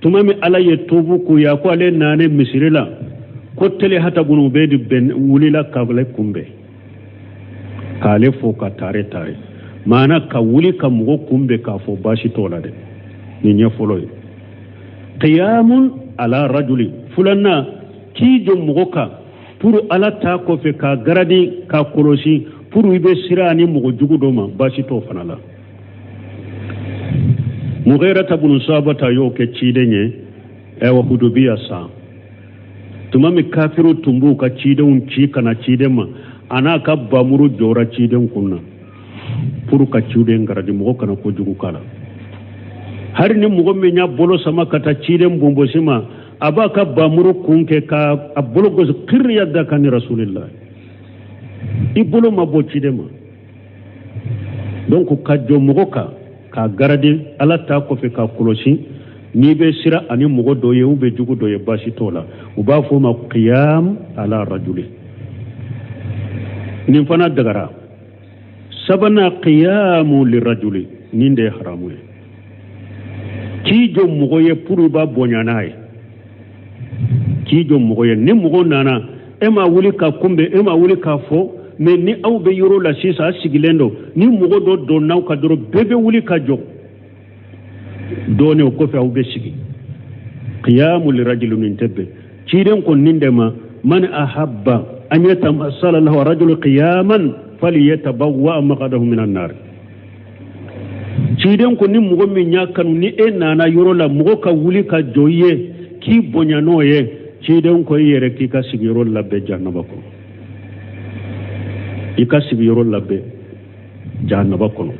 Speaker 2: tuma min Ala ye tubu k'u ye, a ko ale nane misiri la, ko Telehata bun Ubedi bɛn wulila k'ale kunbɛn, k'ale fo ka tare tare. Maana ka wuli ka mɔgɔ kunbɛn k'a fɔ, baasi t'o la dɛ. Nin ye fɔlɔ ye, qiyamun ala rajuli. Filanan, k'i jɔ mɔgɔ kan pour Ala ta kɔfɛ, k'a garadi, k'a kɔlɔsi, pour i bɛ siran ani mɔgɔ jugu dɔ ma, baasi t'o fana la. Mughirata bunu Sabata y'o kɛ ciden ye. Ɛwa, Hudubiya san, tuma min kafiru tun b'u ka cidenw ci ka na ciden ma, a n'a ka bamuru jɔra ciden kun na pour ka ciden garadi, mɔgɔ kana kojugu k'a la. Hari ni mɔgɔ min y'a bolo sama ka taa ciden bonbosi ma, a b'a ka bamuru kun kɛ ka a bolo gosi, kiriya da kan ni rasulillah, i bolo ma bɔ ciden ma. Donc ka jɔ mɔgɔ kan k'a garadi Ala ta kɔfɛ, k'a kɔlɔsi n'i bɛ sira ani mɔgɔ dɔ ye ou bien jugu dɔ ye, baasi t'o la. U b'a fɔ o ma qiyam ala rajuli. Nin fana dagara. Sabanan, qiyamu lirajuli. Nin de ye haramu ye: k'i jɔ mɔgɔ ye pour i b'a bonya n'a ye. K'i jɔ mɔgɔ ye, ni mɔgɔ nana, e ma wuli ka kunbɛn, e ma wuli k'a fɔ, mais ni aw bɛ yɔrɔ la sisan, a sigilen don, ni mɔgɔ dɔ donna aw ka dɔrɔn, bɛɛ bɛ wuli ka jɔ dɔɔnin, o kɔfɛ aw bɛ sigi. Qiyamu lirajuli, nin tɛ bɛn. Ciden ko nin de ma: man ahabba an yatamassala lahu rajulu qiyaman falyatabawwa maqadahu minan nar. Ciden ko ni mɔgɔ min y'a kanu, ni e nana yɔrɔ la, mɔgɔ ka wuli ka jɔ i ye k'i bonya n'o ye, ciden ko i yɛrɛ k'i ka sigiyɔrɔ labɛn jahanaba kɔnɔ, i ka sigiyɔrɔ labɛn jahanaba kɔnɔ.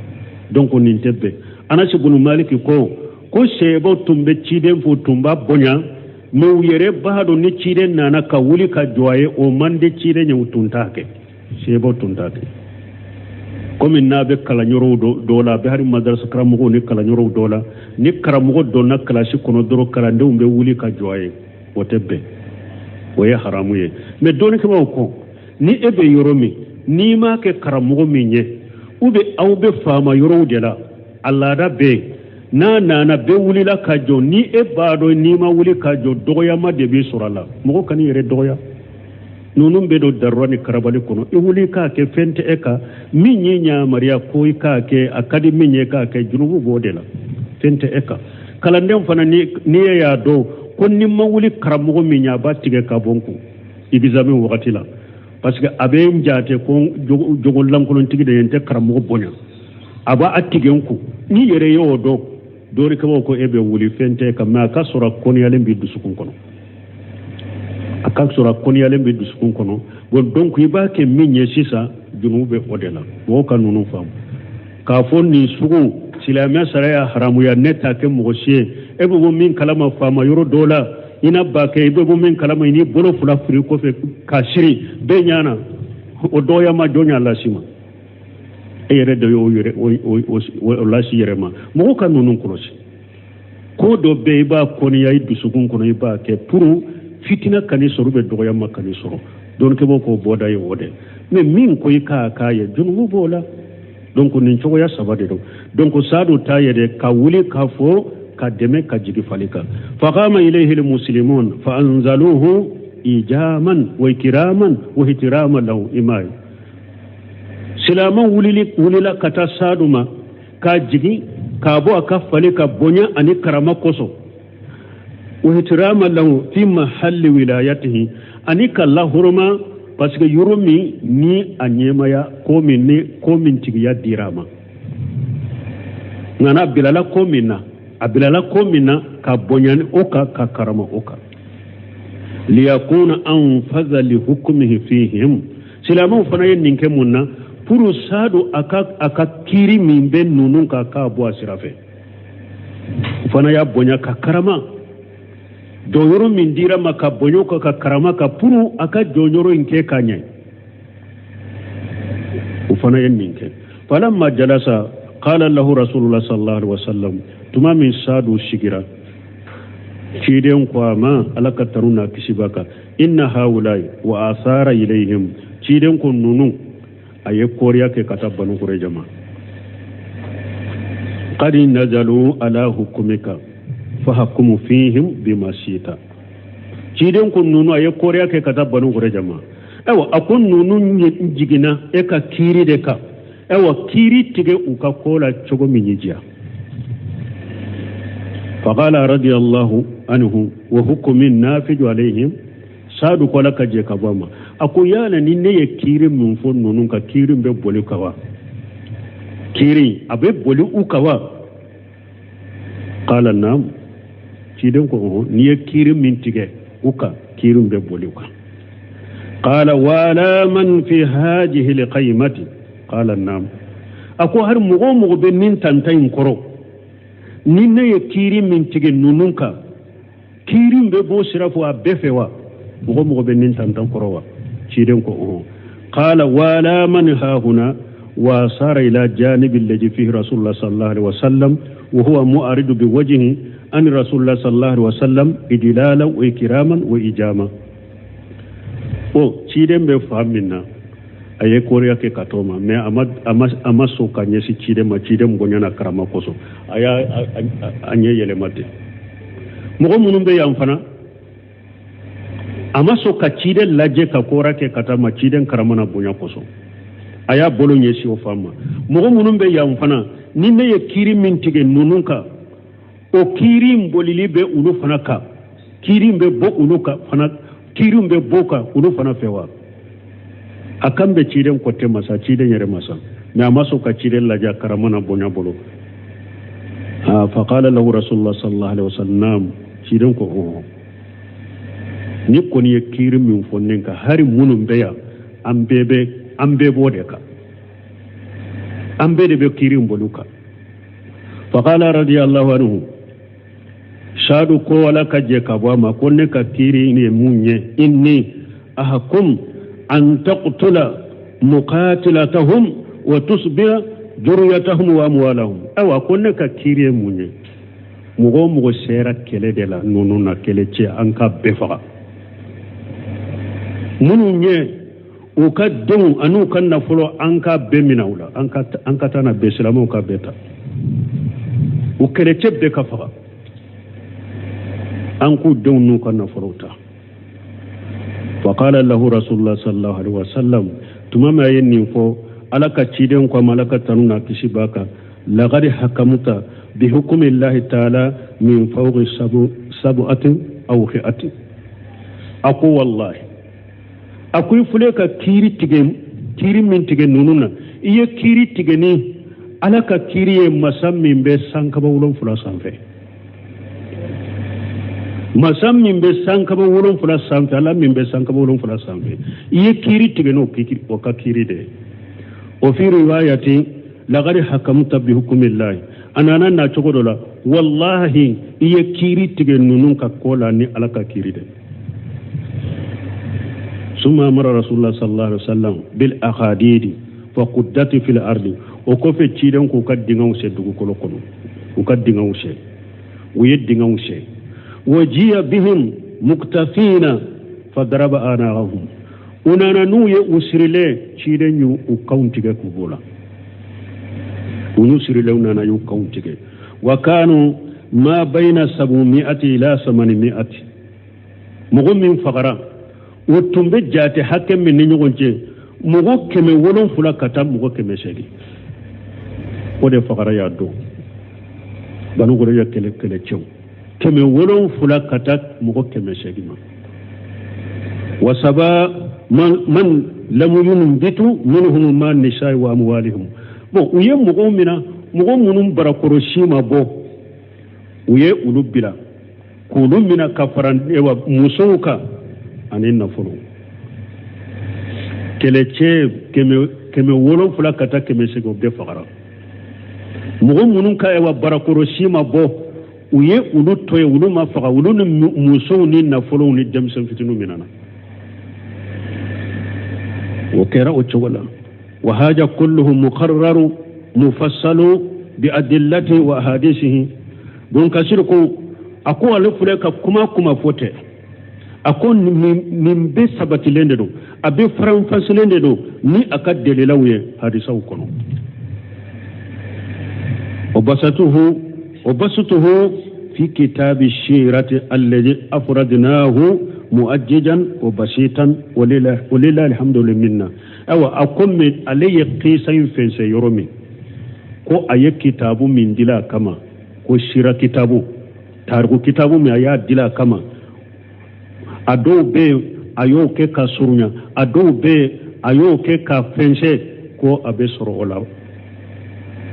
Speaker 2: Donc nin tɛ bɛn. Anasi bunu Maliki ko sɛbɛw tun bɛ ciden fo, tun b'a bonya, mais u yɛrɛ b'a dɔn ni ciden nana ka wuli ka jɔ a ye, o man di ciden ye, u tun t'a kɛ. Sɛbɛw tun t'a kɛ. Komi n'a bɛ kalanyɔrɔw dɔw la, a bɛ hali madarasa karamɔgɔw ni kalanyɔrɔw dɔw la, ni karamɔgɔ donna kilasi kɔnɔ dɔrɔn, kalandenw bɛ wuli ka jɔ a ye, o tɛ bɛn. O ye haramu ye. Mais dɔnnikɛbaaw ko ni e bɛ yɔrɔ min, n'i m'a kɛ karamɔgɔ min ye, ou bien aw bɛ faama yɔrɔw de la, a laada bɛ yen, n'a nana bɛɛ wulila ka jɔ, ni e b'a dɔn n'i ma wuli ka jɔ, dɔgɔyama de b'i sɔrɔ a la. Mɔgɔ kan'i yɛrɛ dɔgɔya. Ninnu bɛ don darura ni karabali kɔnɔ, i wuli k'a kɛ, fɛn tɛ e kan. Min y'i yamaruya ko i k'a kɛ, a ka di min ye k'a kɛ, junubu b'o de la, fɛn tɛ e kan. Kalanden fana, ni e y'a dɔn ko n'i ma wuli karamɔgɔ min ye, a b'a tigɛ ka bɔ n kun examen wagati la, parce que a bɛ n jate ko jogo lankolontigi de ye, n tɛ karamɔgɔ bonya, a b'a tigɛ n kun. N'i yɛrɛ y'o dɔn, dɔnnikɛbaaw ko e bɛ wuli, fɛn tɛ e kan. Mais a ka sɔrɔ a kɔniyalen b'i dusukun kɔnɔ, a ka sɔrɔ a kɔniyalen bɛ dusukun kɔnɔ. Bon, donc i b'a kɛ min ye sisan, junubu bɛ o de la. Mɔgɔw ka ninnu faamu k'a fɔ nin sugu silamɛ sariya y'a haramuya, ne t'a kɛ mɔgɔ si ye. E bɛ bɔ min kalama faama yɔrɔ dɔw la, i n'a b'a kɛ, i bɛ bɔ min kalama, i n'i bolo fila firi kɔfɛ ka siri bɛɛ ɲana, o dɔgɔyama jɔn y'a las'i ma? E yɛrɛ de y'o yɛrɛ o lasi yɛrɛ ma. Mɔgɔw ka ninnu kɔlɔsi. Ko dɔ bɛ i b'a kɔniya i dusukun kɔnɔ, i b'a kɛ pour fitina kan'i sɔrɔ, bɛ dɔgɔyama kan'i sɔrɔ. Dɔnnikɛbaaw k'o bɔda ye o de. Mais min ko i k'a k'a ye, junubu b'o la. Donc nin cogoya saba de don. Donc Sadu ta ye de ka wuli k'a fɔ ka dɛmɛ ka jigi fali kan. Faqama ilayhi almuslimun fa anzaluhu ijaman wa ikraman wa ihtiraman lahu. Imaye silamɛw wulila ka taa Sadu ma k'a jigin k'a bɔ a ka fali ka bonya ani karama kosɔn, wa ihtirama lahu fi mahalli wilayatihi, ani ka lahoroma, parce que yɔrɔ min ni a ɲɛmaya ko min ni ko min tigiya dira a ma, nka n'a bilala ko min na, a bilala ko min na, ka bonya ni o kan, ka karama o kan. Liyakuna anfaza li hukmihi fihim. Silamɛw fana ye nin kɛ mun na? Pour Sadu a ka kiiri min bɛ ninnu kan, k'a bɔ a sira fɛ. O fana y'a bonya ka karama jɔyɔrɔ min dira ma, ka bonya kan, ka karama kan, pour a ka jɔyɔrɔ in kɛ ka ɲɛ. O fana ye nin kɛ. Falamma jalasa qala lahu rasulullah sallallahu alaihi wasallam, tuma min Sadu sigira, ciden ko a ma, Ala ka tanu n'a kisi b'a kan, inna haulai wa asara ilayhim. Ciden ko nunu, a ye koriya kɛ ka taa Banu Kurayza ma, qad nazalu ala hukumika fahkumu fihim bima sita. Ciden ko nunu, a ye koriya kɛ ka taa Banu Kurayza ma, ayiwa, a ko nunu jiginna e ka kiiri de kan, ayiwa, kiiri tigɛ u ka ko la cogo min y'i diya. Faqala radiyallahu anhu wa hukmin nafiju alayhim. Sadu ko Ala ka jɛ ka bɔ a ma, a ko yala ni ne ye kiiri min fɔ ninnu ka, kiiri bɛ boli ka wa? Kiiri a bɛ boli u kan wa? Qala naam. Ciden ko n'i ye kiiri min tigɛ u kan, kiiri bɛ boli u kan. Qala wala man fi hadihi liqaymati? Qala naam. A ko hari mɔgɔ o mɔgɔ bɛ nin tanta in kɔrɔ, ni ne ye kiiri min tigɛ ninnu kan, kiiri bɛ b'o sira fɔ a bɛɛ fɛ wa? Mɔgɔ mɔgɔ bɛ nin tantan kɔrɔ wa? Ciden ko ɔhɔn. Qala wala man hahuna wa sara ila janibi alladhi fihi rasulullah sallallahu alaihi wasallam wa huwa mu'aridu bi wajhihi an rasulullah sallallahu alaihi wasallam idlalan wa ikraman wa ijama. O ciden bɛ fa min na, a ye koriya kɛ ka t'o ma, mais a ma sɔn ka ɲɛsin ciden ma, ciden bonya na karama kosɔn, a y'a a ɲɛ yɛlɛma ten. Mɔgɔ minnu bɛ yan fana, a ma sɔn ka ciden lajɛ ka kora kɛ ka taa ma, ciden karama na bonya kosɔn, a y'a bolo ɲɛsin o fan ma. Mɔgɔ minnu bɛ yan fana, ni ne ye kiiri min tigɛ ninnu kan, o kiiri in bolili bɛ olu fana kan, kiiri in bɛ bɔ olu kan fana, kiiri in bɛ bɔ kan olu fana fɛ wa? A kan bɛ ciden kɔtɛ masa, ciden yɛrɛ masa, mais a ma sɔn ka ciden lajɛ karama na bonya bolo. Faqala lahu rasulullah sallallahu alaihi wasallam, ciden ko ɔhɔn, ni kɔni ye kiiri min fɔ ne kan, hari minnu bɛ yan, an bɛɛ b'o de kan, an bɛɛ de bɛ kiiri in boli kan. Faqala radiyallahu anhu, Sadu ko Ala ka jɛ ka bɔ a ma, ko ne ka kiiri ye mun ye? Inni ahkum an taqtula muqatilatahum wa tusbiya juriyatahum wa amwalahum. Ayiwa, ko ne ka kiiri ye mun ye? Mɔgɔ o mɔgɔ sera kɛlɛ de la ninnu na, kɛlɛ cɛ, an ka bɛɛ faga. Minnu ye u ka denw an'u ka nafolo, an ka bɛɛ minɛ u la, an ka taa na bɛɛ, silamɛw ka bɛɛ ta, u kɛlɛcɛ bɛɛ ka faga, an k'u denw n'u ka nafolow ta. Faqala lahu rasulullah sallallahu alaihi wasallam, tuma min a ye nin fɔ, Ala ka ciden ko a ma, Ala ka tanu n'a kisi b'a kan, laqad hakamta bi hukmi llahi taala min fawqi sab'atin aw khi'atin. A ko wallahi, a ko i filɛ ka kiiri tigɛ, kiiri min tigɛ ninnu na, i ye kiiri tigɛ ni Ala ka kiiri ye, masa min bɛ sankaba 7 sanfɛ, masa min bɛ sankaba 7 sanfɛ, Ala min bɛ sankaba 7 sanfɛ, i ye kiiri tigɛ n'o kiiri, o ka kiiri de ye. O fi riwayati laqad hakamta bi hukmillahi, a nana na cogo dɔ la, wallahi, i ye kiiri tigɛ ninnu ka ko la ni Ala ka kiiri de. Summa amara rasulullah sallallahu alaihi wasallam bil akhadidi fa quddati fil ardi. O kɔfɛ, ciden k'u ka dingɛw sen dugukolo kɔnɔ, u ka dingɛw sen, u ye dingɛw sen. Wajiya bihim muktafina fa daraba anahum, u nana n'u ye u sirilen, ciden y'u u kanw tigɛ k'u b'o la, u n'u sirilen, u nana y'u kanw tigɛ. Wa kanu ma bayna sabumi'ati ila samanimi'ati, mɔgɔ min fagara, o tun bɛ jate hakɛ min ni ɲɔgɔn cɛ, mɔgɔ 700 ka taa mɔgɔ 800, o de fagara y'a don Banu Kurayza kɛlɛcɛw, 700 ka taa mɔgɔ 800 ma. Wa saba man lam yunbitu minhum ma nisa'i wa amwalihim. Bon, u ye mɔgɔw mina, mɔgɔ minnu barakɔrɔ si ma bɔ, u ye olu bila k'olu mina ka fara musow kan ani nafolo. Kɛlɛcɛ 700 ka taa 800, o bɛɛ fagara. Mɔgɔ minnu ka barakɔrɔ si ma bɔ, u ye olu to yen, olu ma faga, olu ni musow ni nafolow ni denmisɛn fitininw minɛna. O kɛra o cogo la. Wa haja kulluhu muqarraru mufassalu bi adillati wa ahadisihi. Don Kasir ko, a ko ale filɛ ka kuma fɔ tɛ, a ko nin bɛɛ sabatilen de don, a bɛ faranfasilen de don ni a ka dalilaw ye hadisaw kɔnɔ. O basatuhu fi kitabi shirati alladhi afradnahu muajjijan wa basitan walillahi alhamdu minna. Ayiwa, a ko min ale ye kisa in fɛnsɛn yɔrɔ min, ko a ye kitabu min dila a kama, ko sira kitabu, tariku kitabu min a y'a dila a kama, a dɔw bɛ yen a y'o kɛ ka surunya, a dɔw bɛ yen a y'o kɛ ka fɛnsɛn, ko a bɛ sɔrɔ o la,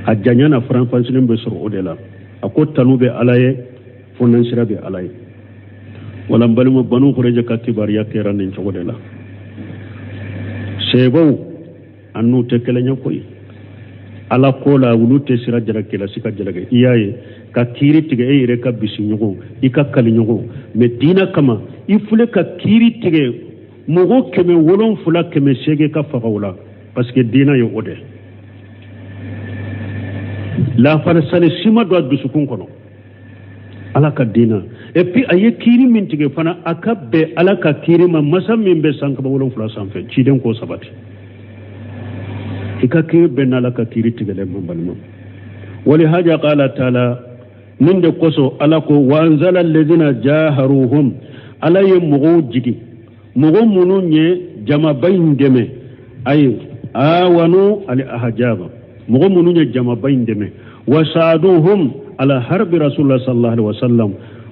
Speaker 2: a janya na faranfasilen bɛ sɔrɔ o de la. A ko tanu bɛ Ala ye, fo nansira bɛ Ala ye. Wala n balima, Banu Kurayza ka kibaruya kɛra nin cogo de la. Sɛbɛw an n'u tɛ kelen ye koyi. Ala ko la, olu tɛ sira jalaki la, si ka jalaki. I y'a ye ka kiiri tigɛ e yɛrɛ ka bisi ɲɔgɔn, i ka kali ɲɔgɔn, mɛ diinɛ kama i filɛ ka kiiri tigɛ mɔgɔ 700, 800 ka faga o la, parce que diinɛ ye o de. Lafasali si ma don a dusukun kɔnɔ Ala ka diinɛ. Et puis a ye kiiri min tigɛ fana, a ka bɛn Ala ka kiiri ma, masa min bɛ sankaba 7 sanfɛ. Ciden k'o sabati, i ka kiiri bɛn n'Ala ka kiiri tigɛlen ma, balima. Wali haja qala taala, nin de kosɔn Ala ko wa anzala alladhina jaharuhum, Ala ye mɔgɔw jigin, mɔgɔ minnu ye jamaba in dɛmɛ, ayi awanu ali ahajaba, mɔgɔ minnu ye jamaba in dɛmɛ, wasaaduhum ala harbi rasulullah sallallahu alaihi wasallam,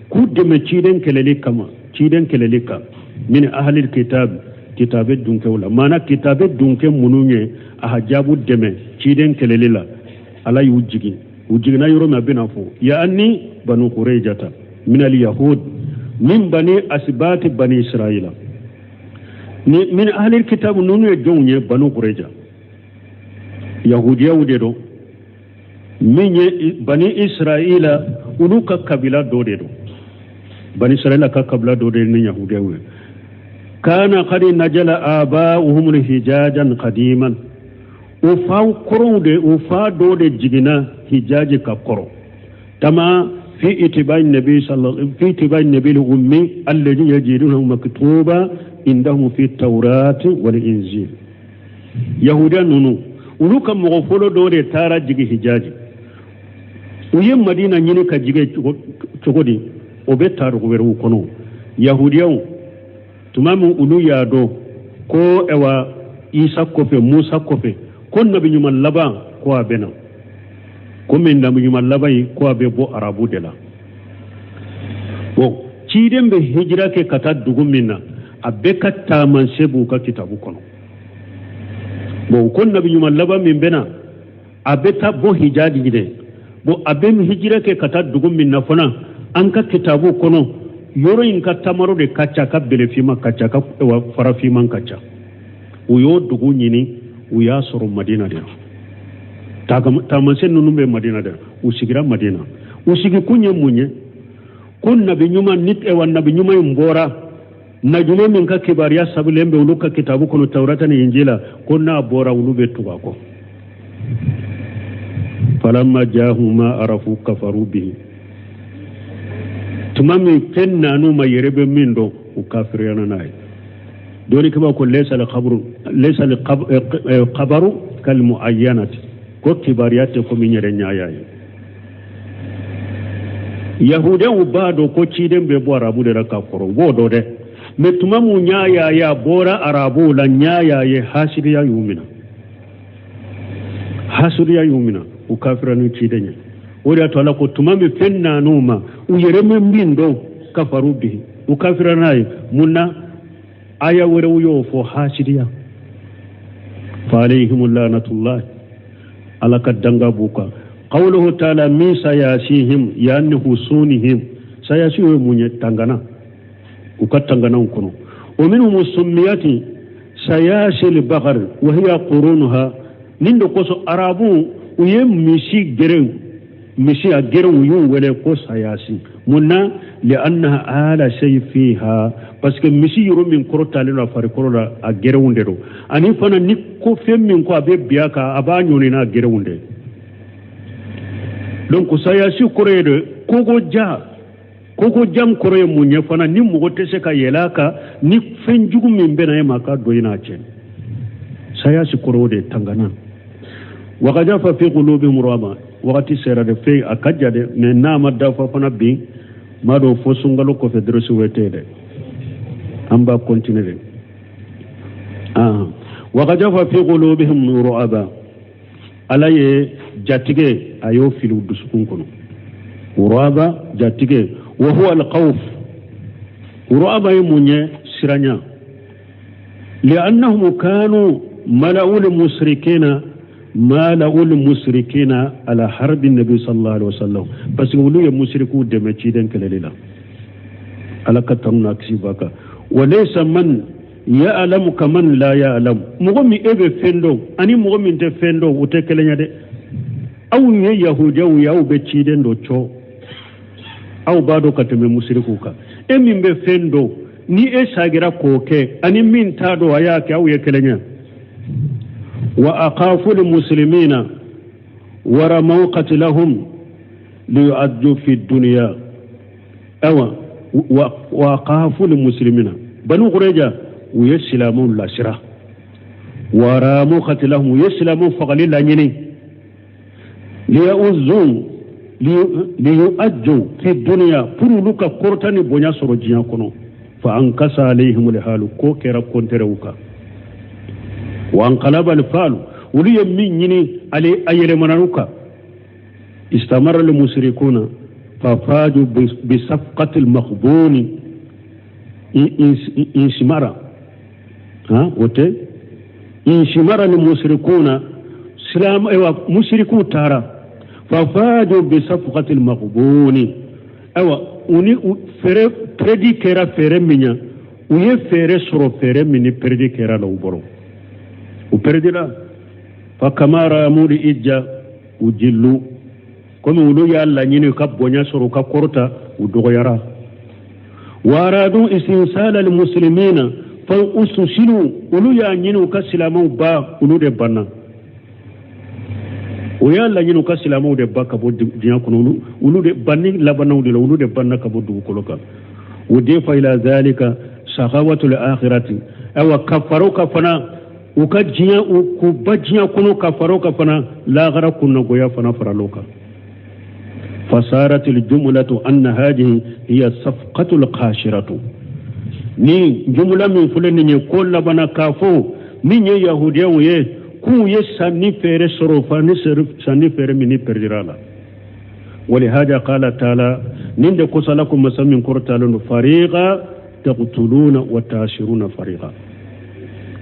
Speaker 2: k'u dɛmɛ ciden kɛlɛli kama, ciden kɛlɛli kan, min ahlil kitab, kitabe dunkɛw la, maana kitabe dunkɛ minnu ye ahajabu dɛmɛ ciden kɛlɛli la, Ala y'u jigin. U jiginna yɔrɔ min, a bɛna fɔ yaani Banu Kurejata min al yahud min bani asibati bani Israila ni min ahlil kitab. Ninnu ye jɔnw ye? Banu Kureja, yahudiyaw de don, min ye bani Israila, olu ka kabila dɔ de don, bani Israila ka kabila dɔ de ni yahudiyaw ye. Kana qad najala aba'uhum hijajan qadiman, o fa kɔrɔw de, o fa dɔ de jiginna Hijaji ka kɔrɔ tama. fi itibai nabi sallallahu fi itibai nabi al-ummi alladhi yajidunahu maktuba indahum fi tawrat wal injil. Yahudiya ninnu olu ka mɔgɔ fɔlɔ dɔw de taara jigin Hijazi, u ye Madina ɲini ka jigin cogo di, o bɛ tariku wɛrɛw kɔnɔ. Yahudiyaw tuma min olu y'a dɔn ko ɛwa Isa kɔfɛ Musa kɔfɛ ko nabi ɲuman laban ko a bɛ na, komi nabi ɲuman laban in ko a bɛ bɔ arabu de la. Bon, ciden bɛ hijira kɛ ka taa dugu min na, a bɛɛ ka taamasiyɛn b'u ka kitabu kɔnɔ. Bon, ko nabi ɲuman laban min bɛ na, a bɛ taa bɔ Hijazi de. Bon, a bɛ hijira kɛ ka taa dugu min na fana, an ka kitabu kɔnɔ yɔrɔ in ka tamaro de ka ca, ka bɛlɛfinma ka ca, ka farafinman ka ca. U y'o dugu ɲini, u y'a sɔrɔ Madina de la. Taamasiyɛn ninnu bɛ Madina de la. U sigira Madina. U sigikun ye mun ye? Ko nabi ɲuman ni ɛwa nabi ɲuman in bɔra najule min ka kibaruya sabulen bɛ olu ka kitabu kɔnɔ Tawurata ni Injila, ko n'a bɔra olu bɛ tugu a kɔ. Falamma jahum ma arafu kafaru bihi. Tuma min fɛn nan'u ma yɛrɛ bɛ min dɔn, u kafiriyana n'a ye. Dɔnnikɛbaaw ko laysa al-khabaru kal muayyanati, ko kibaruya tɛ komi n yɛrɛ ɲɛ y'a ye. Yahudiyaw b'a dɔn ko ciden bɛ bɔ arabu de la ka kɔrɔ, u b'o dɔn dɛ. Mais tuma min ɲa y'a ye a bɔra arabuw la, ɲa y'a ye hasidiya y'u minɛ, hasidiya y'u minɛ, u kafira ni ciden ye. O de y'a to Ala ko tuma min fɛn nan'u ma, u yɛrɛ bɛ min dɔn, kafaru bihi, u kafira n'a ye. Mun na? Aya wɛrɛw y'o fɔ, hasidiya. Fa alayhim lanatullah, Ala ka danga b'u kan. Qawluhu ta'ala min sayasihim yani husunihim. Sayasi ye mun ye? Tangana, u ka tanganaw kɔnɔ. Wa minhum summiyati sayasi al-baqar wa hiya qurunuha. Nin de kosɔn arabu u ye misi gerenw, misi a gerenw u y'u wele ko sayasi. Mun na? Li'annaha ala shay fiha, parce que misi yɔrɔ min kɔrɔtalen don a farikolo la, a gerenw de don. Ani fana ni ko fɛn min ko a bɛ bin a kan, a b'a ɲɔni n'a gerenw de. Donc sayasi kɔrɔ ye de kogo ja. Kogo jan kɔrɔ ye mun ye fana? Ni mɔgɔ tɛ se ka yɛlɛ a kan, ni fɛn jugu min bɛ na e ma k'a don i n'a cɛ. Sayasi kɔrɔ o de ye tangana. Wakajafa fi qulubihim ru'ba, wagati sera de fɛn a ka ja dɛ, mais n'a ma dafa fana bi, m'a dɔn fo sunkalo kɔfɛ dɔrɔsi wɛrɛ tɛ dɛ, an b'a continuer de. Wakajafa fi qulubihim ru'ba, Ala ye jatigɛ a y'o fili u dusukun kɔnɔ. Ru'ba jatigɛ, wa huwa al-khawf. Ru'ba ye mun ye? Siranya. Li'annahum kanu mala'u al-musrikina mala'u al-musrikina ala harbi nabi sallallahu alaihi wasallam, parce que olu ye musriku dɛmɛ ciden kɛlɛli la. Ala ka tanu n'a kisi b'a kan. Wa laysa man ya'lamu kaman la ya'lamu. Mɔgɔ min e bɛ fɛn dɔn ani mɔgɔ min tɛ fɛn dɔn, o tɛ kelen ye dɛ. Aw ye yahudiyaw ye, aw bɛ ciden dɔ cɔ, aw b'a dɔn ka tɛmɛ musirikuw kan. E min bɛ fɛn dɔn, ni e sagira k'o kɛ ani min t'a dɔn a y'a kɛ, aw ye kelen ye. Wa aqafu lmuslimina wa ramaw qatlahum liyu'addu fi dunya. Awa wa aqafu lmuslimina, Banu Qurayza u ye silamɛw lasira. Wa ramaw qatlahum, u ye silamɛw fagali laɲini. Liyu'addu fi dunya, pour olu ka kɔrɔta ni bonya sɔrɔ diɲɛ kɔnɔ. Fa ankasa alayhim alhalu, ko kɛra kɔntɛrɛw kan. Wa anqalaba alfalu, olu ye min ɲini ale a yɛlɛmana u kan. Istamara almusrikuna fafaju bisafqati almakhbuni insimara. Ha, o tɛ insimara almusrikuna, silam ayiwa musriku taara fafaju bisafqati almakhbuni. Ayiwa u ni fɛɛrɛ pɛrɛdi kɛra fɛɛrɛ min ye, u ye fɛɛrɛ sɔrɔ fɛɛrɛ min ni pɛrɛdi kɛra la u bolo, u pɛrɛdila. Fa kamara mudi ijja u jillu, komi olu y'a laɲini u ka bonya sɔrɔ, u ka kɔrɔta, u dɔgɔyara. Wa aradu istinsala almuslimina fa ususilu, olu y'a ɲini u ka silamɛw ba, olu de banna. O y'a laɲini u ka silamɛw de ban ka bɔ diɲɛ kɔnɔ, olu de banni labannaw de la, olu de banna ka bɔ dugukolo kan. Udifa ila zalika sakawatul akhirati, ayiwa ka fara o kan fana u ka diɲɛ u k'u ban diɲɛ kɔnɔ, ka fara o kan fana lahara kunnagoya fana faral'o kan. Fasaratil jumlatu anna hadihi hiya safqatul khashiratu, ni jumla min filɛ nin ye ko labanna k'a fɔ min ye yahudiyaw ye k'u ye sanni feere sɔrɔ fa ni sanni feere min ni pɛrɛdira la. Walihada qala taala, nin de kosɔn Ala ko masa min kɔrɔtalen don, fariqa taqtuluna wa tasiruna fariqa.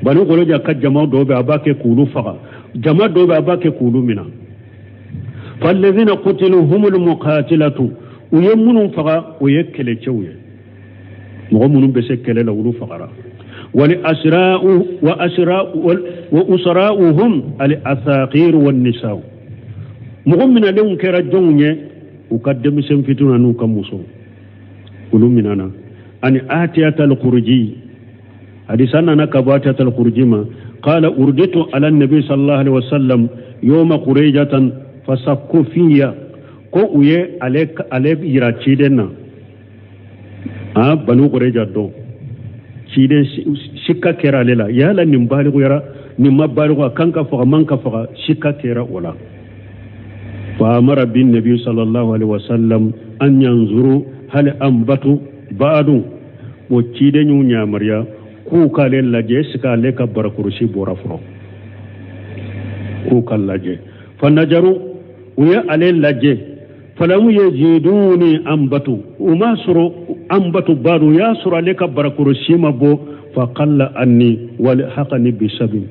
Speaker 2: Banu Kɔrɔja ka jama dɔw bɛ a b'a kɛ k'olu faga, jama dɔw bɛ a b'a kɛ k'olu minɛ. Falladhina qutilu humul muqatilatu, u ye minnu faga o ye kɛlɛcɛw ye, mɔgɔ minnu bɛ se kɛlɛ la olu fagara. Wal asra'u wa asra'u wa usra'uhum al asaqir wan nisa'u, mɔgɔ minalenw kɛra jɔnw ye? U ka denmisɛn fitininw n'u ka musow, olu minana. Ani atiyata al-Khurji, hadisa nana ka bɔ atiyata al-Khurji ma, qala urditu ala nabi sallallahu alaihi wasallam yawma qurayjatan fasakku fiya, ko u ye ale yira ciden na, a Banu Qurayja dɔn ciden sikka kɛra ale la, yala nin balikuyara nin ma balikuya, kan ka faga man ka faga, sikka kɛra o la. Fa amara bin nabi sallallahu alaihi wasallam an yanzuru hal anbatu ba'du, o ciden y'u yamaruya k'u k'ale lajɛ, est-ce que ale ka barakurusi bɔra fɔlɔ, k'u ka lajɛ. Fa najaru, u ye ale lajɛ, falamu yajiduni anbatu, u m'a sɔrɔ anbatu ba'du, u y'a sɔrɔ ale ka barakurusi ma bɔ. Fa qalla anni wal haqani bisabi,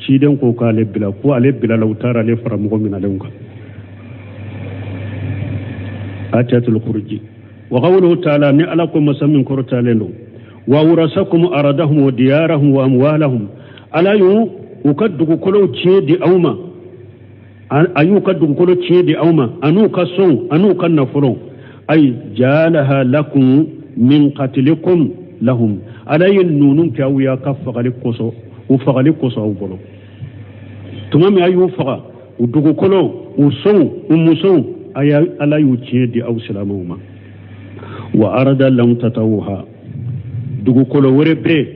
Speaker 2: ciden ko k'ale bila, ko ale bilala, u taara ale fara mɔgɔ minalenw kan. Atiyatul Khurji. Wa qawluhu ta'ala, ni Ala ko masa min kɔrɔtalen don, wa wurasakum aradahum wa diyarahum wa amwalahum, Ala y'u u ka dugukolow tiɲɛ di aw ma, a y'u ka dugukolo tiɲɛ di aw ma, an'u ka sow an'u ka nafolo, ay jalaha lakum min qatlikum lahum, Ala ye ninnu kɛ aw y'a ka fagali kosɔn, u fagali kosɔn aw bolo. Tuma min a y'u faga, u dugukolo, u sow, u musow, a y'a Ala y'u tiɲɛ di aw silamɛw ma. Wa arada lam tatawuha, dugukolo wɛrɛ bɛ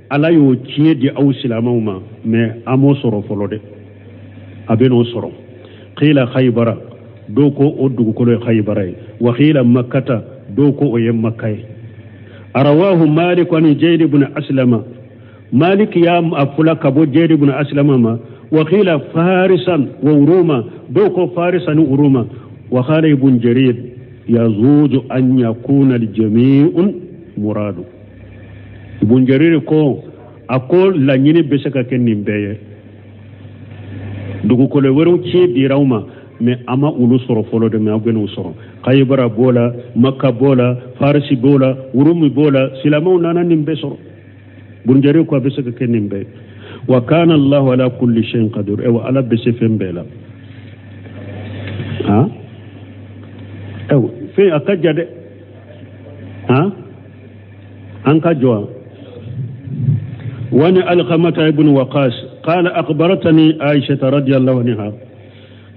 Speaker 2: Ala y'o tiɲɛ di aw silamɛw ma, mais an m'o sɔrɔ fɔlɔ dɛ, a bɛ n'o sɔrɔ. Qila Khaybara, dɔw ko o dugukolo ye Khaybara ye, wa qila Makkata, dɔw ko o ye Makka ye. Arawahu Malik ani Jayd ibn Aslama, Malik y'a a fula ka bɔ Jayd ibn Aslama ma. Wa qila Farisan wa Uruma, dɔw ko Farisa ni Uruma. Wa qala Ibn Jarir yazuju an yakuna al-jami'un muradu, Ibn Jarir ko a ko laɲini bɛ se ka kɛ nin bɛɛ ye, dugukolo wɛrɛw tiɲɛ dira aw ma, mais a ma olu sɔrɔ fɔlɔ dɛ, mais aw bɛn'u sɔrɔ. Kayibara b'o la, Makka b'o la, Farisi b'o la, Urumi b'o la, silamɛw nana nin bɛɛ sɔrɔ. Ibn Jarir ko a bɛ se ka kɛ nin bɛɛ. Wa kana Allahu ala kulli shay'in qadir, ewa Ala bɛ se fɛn bɛɛ la. Han, ewa fɛn a ka ja dɛ, han an ka jɔ. Wani Alqamata ibn Waqas qala akhbaratani Aisha radiyallahu anha,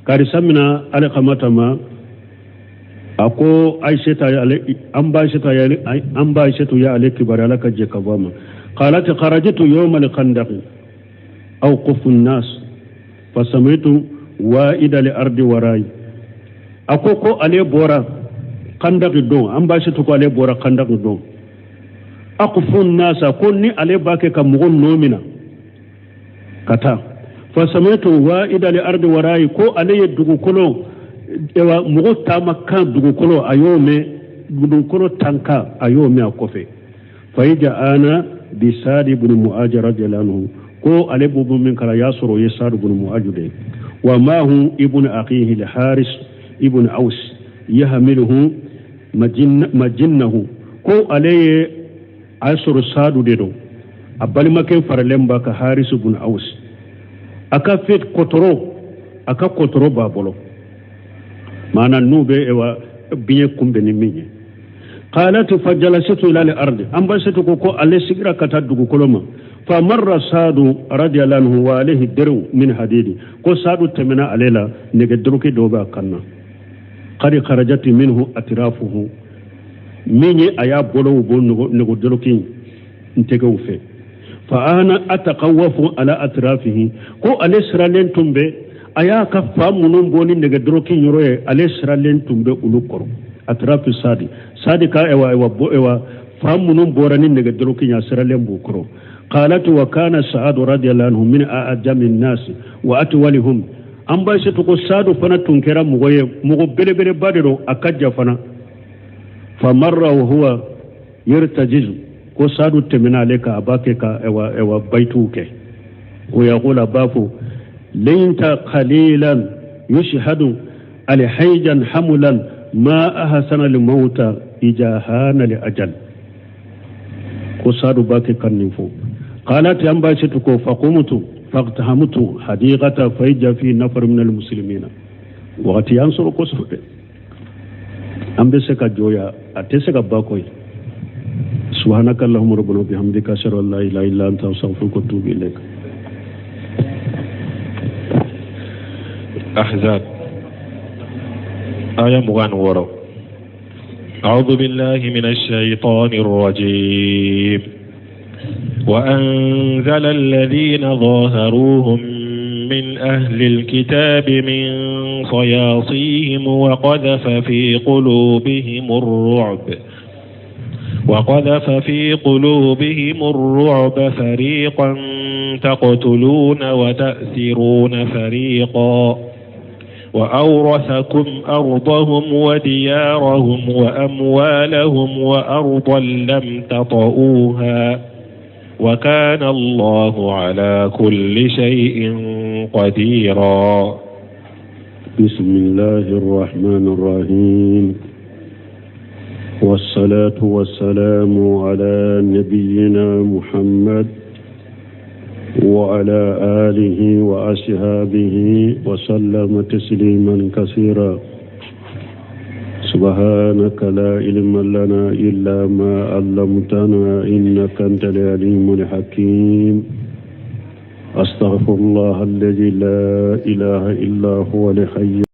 Speaker 2: karisa mina Alqamata ma, a ko Aisha ale an ba Aisha ale an ba Aisha ya ale kibari, Ala ka jɛ ka bɔ a ma. Qalat kharajtu yawm al-khandaq awqufu an-nas fasamitu wa'ida li ardi warai, a ko ko ale bɔra khandaq don, an ba Aisha ko ale bɔra khandaq don, aqfu an-nasa, ko ni ale b'a kɛ ka mɔgɔ nɔ mina ka taa. Fasamitu wa'ida li ardi warai, ko ale ye dugukolo ewa mɔgɔ taama kan dugukolo a y'o mɛn, dugukolo tanka a y'o mɛn a kɔfɛ. Fayija ana bi Sadi ibn Mu'aj radiyallahu anhu, ko ale b'o min kala y'a sɔrɔ o ye Sadi ibn Mu'aj de ye. Wa maahu ibn akhihi al-Haris ibn Aus yahmiluhu majinnahu, ko ale ye a sɔrɔ Sadu de don, a balimakɛ faralen b'a ka Haris ibn Aus, a ka fet kɔtɔrɔ, a ka kɔtɔrɔ b'a bolo, maana n'u bɛ ewa biɲɛ kunbɛn ni min ye. Qalat fajalasitu ila al-ardi, an Aïsatu ko ko ale sigira ka taa dugukolo ma. Fa marra Sadu radiyallahu anhu wa alayhi dir'u min hadidi, ko Sadu tɛmɛna ale la, nɛgɛ doroki dɔ b'a kan na. Qad kharajat minhu atrafuhu, min ye a y'a bolow bɔ nɛgɛ doroki n tɛgɛw fɛ. Fa ana ataqawafu ala atrafihi, ko ale siralen tun bɛ a y'a ka fa minnu bɔ ni nɛgɛ doroki yɔrɔ ye, ale siralen tun bɛ olu kɔrɔ. Atrafi Sadi, Sadi ka ewa ewa bo ewa fa minnu bɔra ni nɛgɛ doroki ye, a siralen b'u kɔrɔ. Qalat wa kana Sa'adu radiyallahu anhu min a'jami nasi wa atwalihum. An Aïsatu ko Sadu fana tun kɛra mɔgɔ ye, mɔgɔ belebeleba de don, a ka jan fana. Fa marra wa huwa yartajizu, ko Sadu tɛmɛna ale kan, a b'a kɛ ka ewa ewa bayituw kɛ. O yaqul, a b'a fɔ: laynta qalilan yushhadu alhayjan hamulan ma ahsana limauta ijahana li ajal. Ko Sadu b'a kɛ kan nin fɔ. Qalat, an Aïsatu ko: faqumtu faqtahamtu hadiqata fayja fi nafar min almuslimina. Wagati y'an sɔrɔ kosɛbɛ, an bɛ se ka jɔ, a tɛ se ka ba koyi. سبحانك اللهم ربنا وبحمدك، أشهد أن لا إله إلا أنت، أستغفرك وأتوب إليك.
Speaker 1: أحزاب آية 26. أعوذ بالله من الشيطان الرجيم. وأنزل الذين ظاهروهم من أهل الكتاب من صياصيهم وقذف في قلوبهم الرعب فريقا تقتلون وتأسرون فريقا، وأورثكم أرضهم وديارهم وأموالهم وأرضا لم تطئوها، وكان الله على كل شيء قديرا.
Speaker 2: بسم الله الرحمن الرحيم، والصلاة والسلام على نبينا محمد وعلى آله وأصحابه وسلم تسليما كثيرا. سبحانك لا علم لنا إلا ما علمتنا إنك أنت العليم الحكيم. أستغفر الله الذي لا إله إلا هو الحي